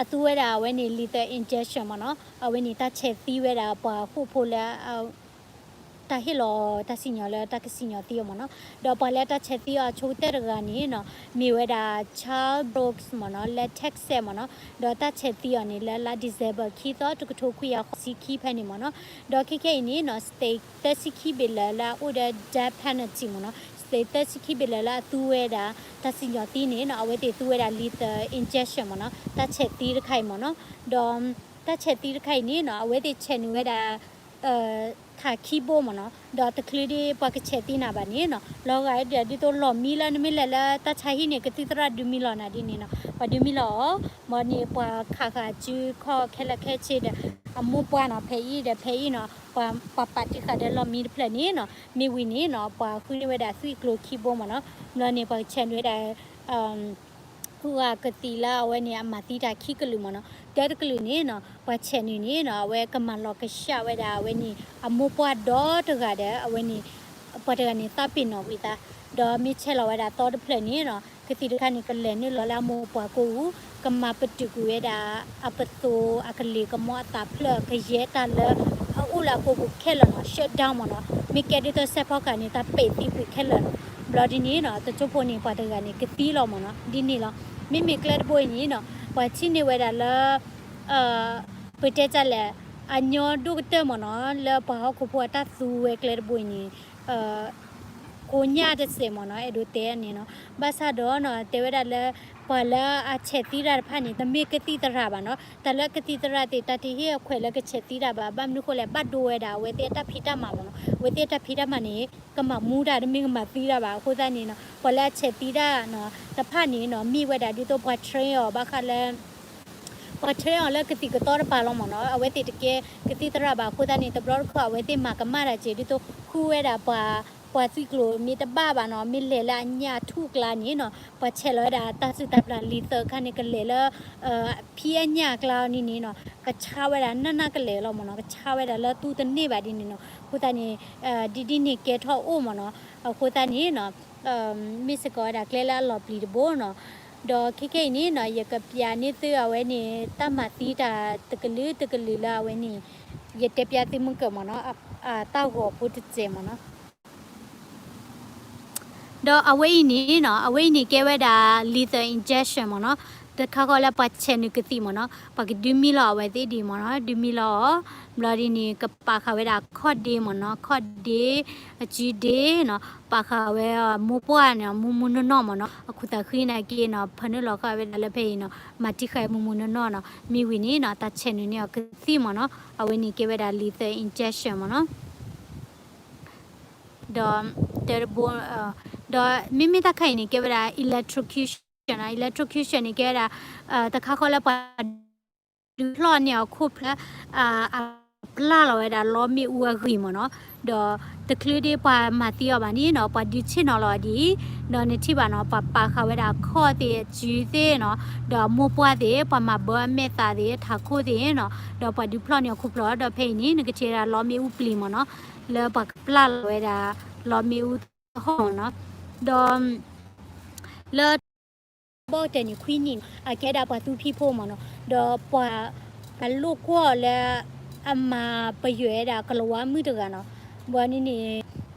အသူဝဲဒၣ်အဝဲန့ၣ် lethal injection မ့ၢ်နီၤ အဝဲန့ၣ်တၢ်ဆဲးသံဝဲဒၣ်ပှၤဟီၣ်ခိၣ်ဖိလၢ တၢ်ဟ့ၣ်လီၤတၢ်စံၣ်ညီၣ်လၢတၢ်ကစံၣ်ညီၣ်သံအီၤမ့ၢ်နီၤ ဒီးပှၤလၢတၢ်ဆဲးသံအီၤအဆိကတၢၢ်တဂၤန့ၣ်နီၤ မ့ၢ်ဝဲဒၣ် Charles Brooks မ့ၢ်နီၤ လၢ Texas မ့ၢ်နီၤ ဒီးတၢ်ဆဲးသံအီၤန့ၣ် လၢလါ December ခံသီ တကထိခွံကယၤဃိးဆံခံဖဲန့ၣ်မ့ၢ်နီၤ ဒီးခဲခဲအံၤန့ၣ်နီၤ state သၢဆံခံဘ့ၣ်လၢာ်လၢအအိၣ်ဒီး death penalty မ့ၢ်နီၤ state သၢဆံခံဘ့ၣ်လၢာ်လၢအသူဝဲဒၣ် တၢ်စံၣ်ညီၣ်သံန့ၣ်နီၤ အဝဲသ့ၣ်သူဝဲဒၣ် lethal injection မ့ၢ်နီၤ တၢ်ဆဲးသံတခါအံၤမ့ၢ်နီၤ ဒီး တၢ်ဆဲးသံတခါအံၤန့ၣ်နီၤ အဝဲသ့ၣ်ဆဲးနုာ်ဝဲဒၣ် ထးခံဘိမ့ၢ်နီၤ ဒီးတချုးဒံးပှၤကဆဲးသံနၤဘၣ်န့ၣ်နီၤ လီၤဂာ်ဒ်သိးလီၢ်မံလၢနမ့ၢ်လဲၤလၢတၢ်ဆါဟံၣ်န့ၣ် ကသံၣ်သရၣ်ဒုးမံလီၤနၤဒ်န့ၣ်နီၤ ပှၤဒုးမံလီၤအီၤ မ်န့ၣ်ပှၤခးဃာ်စုခီၣ်ခဲလၢာ်ခဲဆ့ဒီး အမိၢ်ပှၢ်နီၤ ဖဲအံၤဒီးဖဲအံၤနီၤ ပှၤပာ်တံၢ်ဃာ်ဒီးလီၢ်မံတဖျၢၣ်န့ၣ်နီၤ မ့ၢ်ဝံၤန့ၣ်နီၤ ပှၤဃုန့ၢ်ဝဲဒၣ်သွံၣ်ကျိၤခံဘိမ့ၢ်နီၤ ဘျီန့ၣ် ပှၤကဆဲးနုာ်ဝဲဒၣ် ဂၤကသံၣ်လၢအဝဲန့ၣ် အမၤသံတၢ်ခံကလုာ်မ့ၢ်နီၤ တၢတကလုာ်န့ၣ်နီၤ ပှၤဆဲးနုာ်န့ၣ်နီၤ အဝဲကမၤလီၤကဆှၣ်ဝဲဒၣ်အဝဲန့ၣ် အမိၢ်ပှၢ်ဒီတဂၤဒီး အဝဲန့ၣ် ပှၤတဂၤန့ၣ် သးပ့ၤနီၣ်ဝံၤသး ဒီးမ့ၢ်ဆဲးလီၤဝဲဒၣ်သီတဖျၢၣ်န့ၣ်နီၤ ကသံၣ်တခါန့ၣ် ကလဲၤနုာ်လီၤလၢအမိၢ်ပှၢ်ကိးပူၤ ကမၤပတုာ်ကွံာ်ဝဲဒၣ် အပသိး အကလ့ၢ်ကမီၤ အသးဖျၢၣ် ကယဲၢ်တၢ်လၢ အအိၣ်လၢအကိာ်ပူၤခဲလၢာ်နီၤ shut down မ့ၢ်နီၤ မ့ၢ်ကဲဒ်သိးစဲးဖီကဟၣ်န့ၣ် တၢ်ပံးသံကွံာ်ခဲလၢာ်နီၤ ဘျီဒ်န့ၣ်နီၤ တကၠိဖိန့ၣ် ပှၤတဂၤန့ၣ် ကသံလီၤမ့ၢ်နီၤ ဒ်န့ၣ်လီၤ မ့မ့ၢ်ကျဲတဘိအံၤန့ၣ်နီၤ ပှၤထံၣ်န့ၢ်ဝဲဒၣ်လၢ ပတဲတၢ်လဲၣ် အညီဒိၣ်ကတၢၢ်မ့ၢ်နီၤ လၢပှၤဟီၣ်ခိၣ်ဖိအတၢ်သူဝဲကျဲတဘိအံၤန့ၣ် ကိညၢ်တစဲးမ့ၢ်နီၤ အဲၣ်ဒိးတဲန့ၣ်နီၤ ဘၣ်ဆၣ်ဒီးနီၤ တဲဝဲဒၣ်လၢ ပှၤလၢအဆဲးသံတၢ်တဖၣ်န့ၣ် တမ့ၢ်ကသံၣ်သရၣ်ဘၣ်နီၤ. တၢ်လၢကသံၣ်သရၣ်သ့ၣ် တၢ်တဟ့ၣ်အခွဲးလၢကဆဲးသံတၢ်ဘၣ်. ဘၣ်မနုၤဃိလဲၣ်, ဘၣ်ဒိဝဲဒၣ်အဝဲသ့ၣ်အတၢ်ဖံးတၢ်မၤမ့ၢ်နီၤ. အဝဲသ့ၣ်အတၢ်ဖံးတၢ်မၤန့ၣ် ကမၤမူတၢ် တမ့ၢ်ကမၤသံတၢ်ဘၣ်. အဃိသတးန့ၣ်နီၤ, ပှၤလၢအဆဲးသံတၢ်နီၤ တဖၣ်န့ၣ်နီၤ မ့ၢ်ဝဲဒၣ်ဒ်သိးပှၤ train အီၤဘၣ်ဃးလၢ ပှၤ train အီၤလၢကသံၣ်ကသီတပၤလီၤမ့ၢ်နီၤ. အဝဲသ့ၣ်တကဲကသံၣ်သရၣ်ဘၣ်. အဃိသတးန့ၣ် တဘျီတခီၣ် အဝဲသ့ၣ်မၤကမၣ်တၢ်က့ၤ ဒ်သိးဃုဝဲဒၣ်ပှၤ ပှၤသွံၣ်ကျိၤမ့ၢ်တဘၣ်ဘၣ်နီၤ, မ့ၢ်လဲၤလၢအညၣ်အထူၣ်အကျါန့ၣ်နီၤ, ပှၤဆဲးလီၤဝဲဒၣ်တၢ်စုၣ်တၢ်ပျၢ် လံာ်သၢခါန့ၣ် ကလဲၤလၢ ဖံအညၣ်အကျါအီၤန့ၣ်န့ၣ်နီၤ, ကဆါဝဲဒၣ်နၢ်နၢ်ကလဲာ်လီၤမ့ၢ်နီၤ. ကဆါဝဲဒၣ်လၢသူတန့ၢ်ဘၣ်ဒ်န့ၣ်နီၤ. အဃိသတးန့ၣ် ဒ်ဒ်န့ၣ်ကဲထီၣ်အိၣ်မ့ၢ်နီၤ. အဃိသတးန့ၣ်နီၤ မ့ၢ်စ့ၢ်ကီးဝဲဒၣ်ကျဲလၢအလီၤပျံၤတဘိနီၤ. ဒီးခဲခဲအံၤန့ၣ်နီၤ ယကပျးန့ၢ်သုအဝဲန့ၣ် တၢ်မၤသံတၢ်တကလုာ်တကလုာ်လၢအဝဲန့ၣ် ယတဲပျးသုမုၢ်ကၢးမ့ၢ်နီၤ, အတၢ်ဂီၤဖိတစဲးမ့ၢ်နီၤ. ဒီးအဝဲအံၤန့ၣ်နီၤ, အဝဲအံၤန့ၣ်ကဲဝဲဒၣ် lethal injection မ့ၢ်နီၤ. တခါဃီလၢပှၤဆဲးနုာ်ကသံၣ်မ့ၢ်နီၤ, ပှၤကဒုးမံလီၤအဝဲသ့ၣ်ဒံးမ့ၢ်နီၤ, ဒုးမံလီၤအီၤ, ဘျီဒ်န့ၣ် ကပာ်ဃာ်ဝဲဒၣ်ခီၣ်ဒ့မ့ၢ်နီၤ, ခီၣ်ဒ့, အစုဒ့နီၤ, ပာ်ဃာ်ဝဲမိၢ်ပှၢ်န့ၣ် မူမူနီၢ်နီၢ်မ့ၢ်နီၤ. အခူၣ်သးဃံနာ်က့နီၤ ဖၢနုာ်လီၤဃာ်ဝဲဒၣ်လၢဖဲအံၤနီၤ, မၤတံာ်ဃာ်မူမူနီၢ်နီၢ်နီၤ. မ့ၢ်ဝံၤန့ၣ်နီၤ တၢ်ဆဲးနုာ်န့ၢ်အီၤကသံၣ်မ့ၢ်နီၤ, အဝဲန့ၣ်ကဲဝဲဒၣ် lethal injection မ့ၢ်နီၤ. ဒီး တဘိ, ဒီးမ့မ့ၢ်တၢ်ခါအံၤန့ၣ် ကဲဝဲဒၣ် electrocution နီၤ. Electrocution န့ၣ် ကဲဝဲဒၣ် တခါဃီလၢပှၤဒုးဖျီၣ်န့ၢ်အီၤခိၣ်ဖျၢၣ် အပျၢ်လီၤဝဲဒၣ်လီမ့ၣ်အူအဂံၢ်မ့ၢ်နီၤ. ဒီးတချုးဒ့ပှၤမၤသံအီၤဘၣ်န့ၣ်နီၤ, ပှၤဒုးဆ့ၣ်နီၤလီၤအီၤဒ်အံၤ, ဒီးနထံၣ်ဘၣ်နီၤ, ပှၤပာ်ဃာ်ဝဲဒၣ်အခီၣ်သ့ၣ် အစုသ့ၣ်နီၤ, ဒီးအမိၢ်ပှၢ်သ့ၣ်, ပှၤမၤဘၢအမဲာ်သၣ်သ့ၣ်, ထးခိၣ်သ့ၣ်နီၤ, ဒီးပှၤဒုးဖျီၣ်န့ၢ်အီၤခိၣ်ဖျၢၣ်, ဒီးဖဲအံၤန့ၣ် နကထံၣ်ဝဲဒၣ်လီမ့ၣ်အူပျံၤမ့ၢ်နီၤ, လၢပှၤကပျၢ်လီၤဝဲဒၣ်လီမ့ၣ်အူသဟီၣ်မ့ၢ်နီၤ. ဒီး လၢ ဘီၣ်ကတၢၢ်န့ၣ် ခွံနံၣ်နီၤ, အကဲဒၣ်ပှၤသူဖံးဖိမ့ၢ်နီၤ, ဒီးပှၤ အလိၣ်ကွီၢ်လၢ အမၤပယွဲဒၣ်ကလၤဝါမုၣ်တဂၤနီၤ, ဘီန့ၣ်န့ၣ်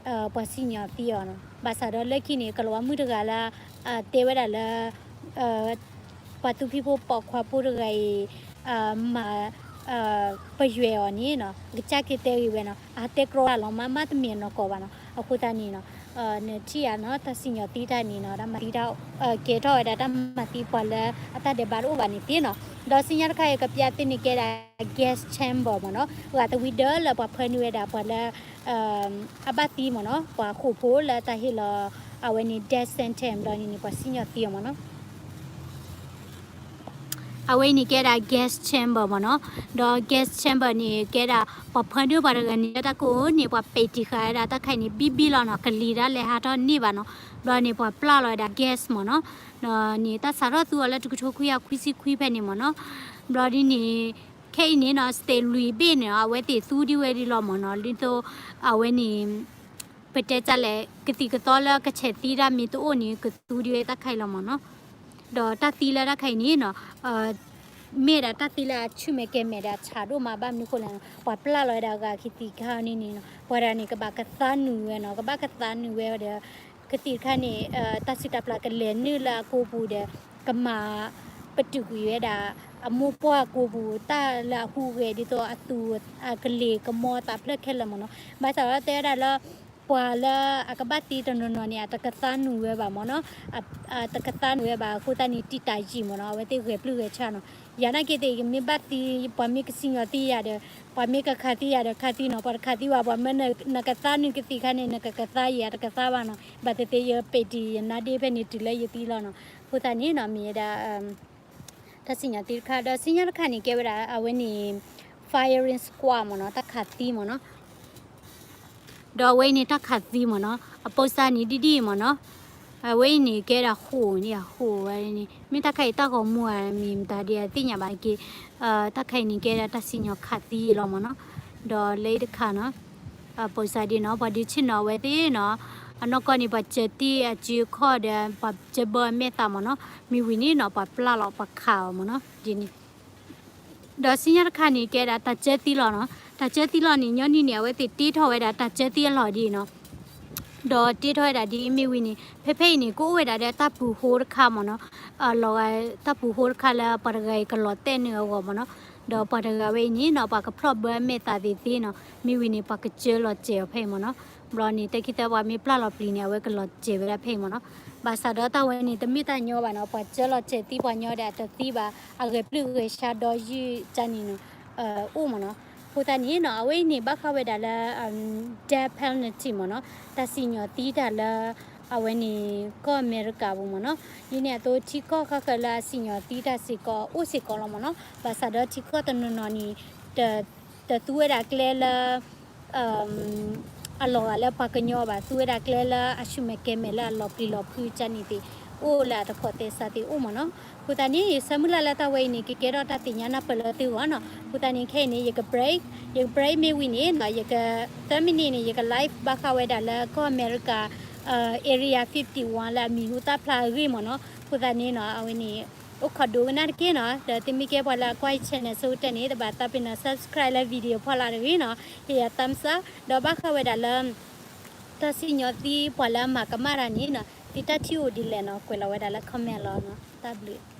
ပှၤစံၣ်ညီၣ်သံအီၤနီၤ, ဘၣ်ဆၣ်ဒီးလၢခံန့ၣ် ကလၤဝါမုၣ်တဂၤလၢ တဲဝဲဒၣ်လၢ ပှၤသူဖံးဖိပိာ်ခွါဖိတဂၤအံၤ မၤ ပယွဲအီၤန့ၣ်နီၤ, အကစၢ်က့ၤတဲဂ့ၤဝဲနီၤ, အတဲကြီတၢ်လီၤမး မ့တမ့ၢ်အနီၢ်ကီၢ်ဘၣ်နီၤ. အဃိသတးန့ၣ်နီၤ နထံၣ်ဧါနီၤ, တၢ်စံၣ်ညီၣ်သံတၢ်န့ၣ်နီၤ, တၢ်မၤသံတၢ် ကဲထီၣ်ဝဲဒၣ်တၢ်မၤသံပှၤလၢအတၢ်ဒဲးဘးတအိၣ်ဘၣ်န့ၣ်သ့နီၤ. ဒီးဆူညါတခါအံၤ ကပျးသုန့ၣ်ကဲဒၣ် gas chamber မ့ၢ်နီၤ, ဂာ်တဝံၤဒၢလၢပှၤဖၢနုာ်ဝဲဒၣ်ပှၤလၢ အဘၣ်သံမ့ၢ်နီၤ, ပှၤဃိာ်ဖိလၢတၢ်ဟ့ၣ်လီၤ အဝဲန့ၣ် death sentence ဘျီန့ၣ်န့ၣ် ပှၤစံၣ်ညီၣ်သံအီၤမ့ၢ်နီၤ. အဝဲအံၤန့ၣ်ကဲဒၣ် gas chamber မ့ၢ်နီၤ, ဒီး gas chamber န့ၣ် ကဲဒၣ် ပှၤဖၢနုာ်ပှၤတဂၤန့ၣ် လၢတၢ်ကိးန့ၣ် ပှၤပဲာ်တံၢ်ဃာ်ဝဲဒၣ်တၢ်ခါအံၤန့ၣ် ဘံၣ်ဘံၣ်လီၤနီၤ, ကလံၤတၢ်လဲၤဟးထီၣ်န့ၢ်ဘၣ်နီၤ, ဘျီန့ၣ် ပှၤပျၢ်လီၤဝဲဒၣ် gas မ့ၢ်နီၤ, ဒီးန့ၣ် တၢ်စးထီၣ်သူအီၤလၢတကထိခွံကယၤခွံဆံခွံဖဲန့ၣ်မ့ၢ်နီၤ, ဘျီဒ်န့ၣ် ခဲအံၤန့ၣ်နီၤ state လွံၢ်ဘ့ၣ်န့ၣ် အဝဲသ့ၣ်သူဒံးဝဲဒၣ်လီၤမ့ၢ်နီၤ, ဒ်သိး အဝဲန့ၣ် ပတဲတၢ်လဲၣ် ကသံၣ်ကသီလၢကဆဲးသံတၢ်မ့ၢ်တအိၣ်န့ၣ် ကသူဒံးဝဲတၢ်ခါအံၤလီၤမ့ၢ်နီၤ, ဒီးတၢ်သံလၢတၢ်ခါအံၤန့ၣ်နီၤ မ့ၢ်ဒၣ်တၢ်သံလၢအဆူၣ်မဲာ်ကဲမဲာ်ဒီးဆးဒိၣ်မး ဘၣ်မနုၤဃိလဲၣ်နီၤ, ပှၤပျၢ်လီၤဝဲဒၣ်ဂၤကသံၣ်ခါန့ၣ်န့ၣ်နီၤ, ပှၤတဂၤန့ၣ် ကဘၣ်ကသါနုာ်ဝဲနီၤ, ကဘၣ်ကသါနုာ်ဝဲဒီး ကသံၣ်တခါန့ၣ် တၢ်စုၣ်တၢ်ပျၢ်ကလဲၤနုာ်လၢအကိာ်ပူၤဒီး ကမၤ ပတုာ်ကွံာ်ဝဲဒၣ် အမိၢ်ပှၢ်ကိာ်ပူၤ တၢ်လၢအဟူးဂဲၤဒ်သိးအသူၣ်အကလ့ၤကမီၤသးဖျၢၣ်ခဲလၢာ်မ့ၢ်နီၤ, ဘၣ်ဆၣ်ဒီးတဲဝဲဒၣ်လၢ ပှၤလၢအကဘၣ်သံတနီၤနီၤန့ၣ် အတကသါနုာ်ဝဲဘၣ်မ့ၢ်နီၤ, အတကသါနုာ်ဝဲဘၣ်အဃိသတးန့ၣ် တံာ်တာ်ယံာ်မ့ၢ်နီၤ, အဝဲသ့ၣ်ဂဲၤပျုၢ်ဂဲၤဆှးနီၤ, ယၤနာ်က့သ့ၣ် ယမ့ၢ်ဘၣ်သံ ပှၤမ့ၢ်ကစံၣ်ညီၣ်သံယၤဒီး ပှၤမ့ၢ်ကခးသံယၤဒီးခးသံနီၤ, ပှၤတခးသံဘၣ် ပှၤမၢနကသါနုာ်ကသံၣ်ခါန့ၣ် နကကသါယၤတကသါဘၣ်နီၤ, ဘၣ်သ့ၣ်သ့ၣ်ယပ့းတံၢ်ယနါဒ့ဖဲန့ၣ်တုၤလၢယသံလီၤနီၤ, အဃိသတးန့ၣ်နီၤ မ့ၢ်ဝဲဒၣ် တၢ်စံၣ်ညီၣ်သံတခါ ဒီးစံၣ်ညီၣ်တခါန့ၣ် ကဲဝဲဒၣ် အဝဲန့ၣ် firing squad မ့ၢ်နီၤ, တၢ်ခးသံမ့ၢ်နီၤ, ဒီးအဝဲအံၤန့ၣ်တၢ်ခးသံမ့ၢ်နီၤ, အပိစါန့ၣ်ဒ်ဒ်အံၤမ့ၢ်နီၤ, အဝဲအံၤန့ၣ်ကဲဒၣ်ဃိာ်န့ၣ် ဃိာ်ဝဲန့ၣ် မ့ၢ်တၢ်ခါအံၤတၢ်ဂီၤမူဧါ မ့ၢ်မတၤဒ်အသ့ၣ်ညါဘၣ်က့ၤ, တၢ်ခါအံၤန့ၣ်ကဲဒၣ်တၢ်စံၣ်ညီၣ်ခးသံလီၤမ့ၢ်နီၤ, ဒီးလၢအံၤတခါနီၤ ပိစါဒ်နီၤ ပှၤဒုးဆ့ၣ်နီၤအဝဲသ့ၣ်နီၤ, အနီၢ်ကီၢ်န့ၣ် ပှၤစၢတ့ၢ်အစုအခီၣ်ဒီး ပှၤစၢဘၢအမဲာ်သၣ်မ့ၢ်နီၤ, မ့ၢ်ဝံၤန့ၣ်နီၤ ပှၤပျၢ်လီၤ ပှၤခးအီၤမ့ၢ်နီၤ, ဒ်န့ၣ်, ဒီးစံၣ်ညီၣ်တခါန့ၣ် ကဲဒၣ်တၢ်စၢသံလီၤနီၤ, တၢ်စၢသံလီၤန့ၣ် ညီနုၢ်န့ၣ် အဝဲသ့ၣ်တ့ထီၣ်ဝဲဒၣ်တၢ်စၢသံအလီၢ်ဒ်အံၤနီၤ, ဒီးတ့ထီၣ်ဝဲဒၣ်ဒ်အံၤမ့ၢ်ဝံၤန့ၣ် ဖဲဖဲအံၤန့ၣ် ကအိၣ်ဝဲဒၣ်ဒီးတၢ်ပူၤဟိတခါမ့ၢ်နီၤ, လီၤဂာ်တၢ်ပူၤဟိတခါလၢပှၤတဂၤအံၤကလီၤတဲာ်နုာ်အဂီၢ်မ့ၢ်နီၤ, ဒီးပှၤတဂၤဝဲအံၤန့ၣ်နီၤ ပှၤကဖျီၣ်ဘၢအမဲာ်သၣ်သ့ၣ်သ့နီၤ, မ့ၢ်ဝံၤန့ၣ် ပှၤကစၢလီၤစဲးအီၤဖဲအံၤမ့ၢ်နီၤ, ပ ဘျီန့ၣ် တခံသၢပှၤမ့ၢ်ပျၢ်လီၤပျံၤန့ၣ် အဝဲကလီၤစဲၤဝဲဒၣ်ဖဲအံၤမ့ၢ်နီၤ. ဘၣ်ဆၣ်ဒီးတၢ်ဝဲန့ၣ် တမ့ၢ်တၢ်ညီဘၣ်နီၤ, ပှၤစၢလီၤစဲၤသံပှၤညီဒီးအတသံဘၣ်, အဂဲၤပျုၢ်ဂဲၤဆှါဒီးယုၢ်တၢ်န့ၣ် အိၣ်မ့ၢ်နီၤ. အဃိသတးန့ၣ်နီၤ အဝဲအံၤန့ၣ် ဘၣ်ဃးဝဲဒၣ်လၢ death penalty မ့ၢ်နီၤ, တၢ်စံၣ်ညီၣ်သံတၢ်လၢ အဝဲန့ၣ် ကီၢ်အမဲရကၤပူၤမ့ၢ်နီၤ. ဒ်န့ၣ်အသိး ထံကီၢ်ဃၣ်ဃၢၤလၢအစံၣ်ညီၣ်သံတၢ်စ့ၢ်ကီး အိၣ်စ့ၢ်ကီးလီၤမ့ၢ်နီၤ. ဘၣ်ဆၣ်ဒီးထံကီၢ်တနီၤနီၤန့ၣ် တသူဝဲဒၣ်ကျဲလၢ အလီၤဂာ်လၢပှၤကညီဘၣ်, သူဝဲဒၣ်ကျဲလၢအဆူၣ်မဲာ်ကဲမဲာ်လၢအလီၤပျံၤလီၤဖုးတၢ်န့ၣ်သ့ၣ် အိၣ်လၢအတခီတဲာ်စးသ့ၣ်အိၣ်မ့ၢ်နီၤ. အဃိသတးန့ၣ် ယဆၢမုၢ်လၢ်လၢတၢ်ဝဲအံၤန့ၣ် ကကဲထီၣ်တၢ်သ့ၣ်ညါနၢ်ပၢၢ်လၢသုဂီၢ်နီၤ. အဃိသတးန့ၣ် ခဲအံၤန့ၣ် ယက break, ယက break မ့ၢ်ဝံၤန့ၣ်နီၤ ယက သၢမံးနံးန့ၣ် ယက live ဘၣ်ဃးဝဲဒၣ်လၢကီၢ်အမဲရကၤ area fifty-one လၢအမံၤဟူသၣ်ဖျါအဂ့ၢ်မ့ၢ်နီၤ. အဃိသတးန့ၣ်နီၤ အဝဲန့ၣ် အိၣ်ခိးဒိကနၣ်တက့ၢ်နီၤ. ဒီးသုမ့ၢ်ကဲပှၤလၢအကွၢ်ယ channel ဆိကတၢၢ်န့ၣ် တဘၣ်သးပ့ၤနီၣ် subscribe လၢ video ဖီလာ်တဂ့ၤနီၤ, ဟ့ၣ်ယၤ thumbs up, ဒီးဘၣ်ဃးဝဲဒၣ်လၢ တၢ်စံၣ်ညီၣ်သံပှၤလၢအမၤကမၣ်တၢ်န့ၣ်နီၤ သုတၢ်ထံၣ်အိၣ်ဒ်လဲၣ်နီၤ ကွဲးလီၤဝဲဒၣ်လၢ comment လီၤနီၤ. တၢ်ဘျုး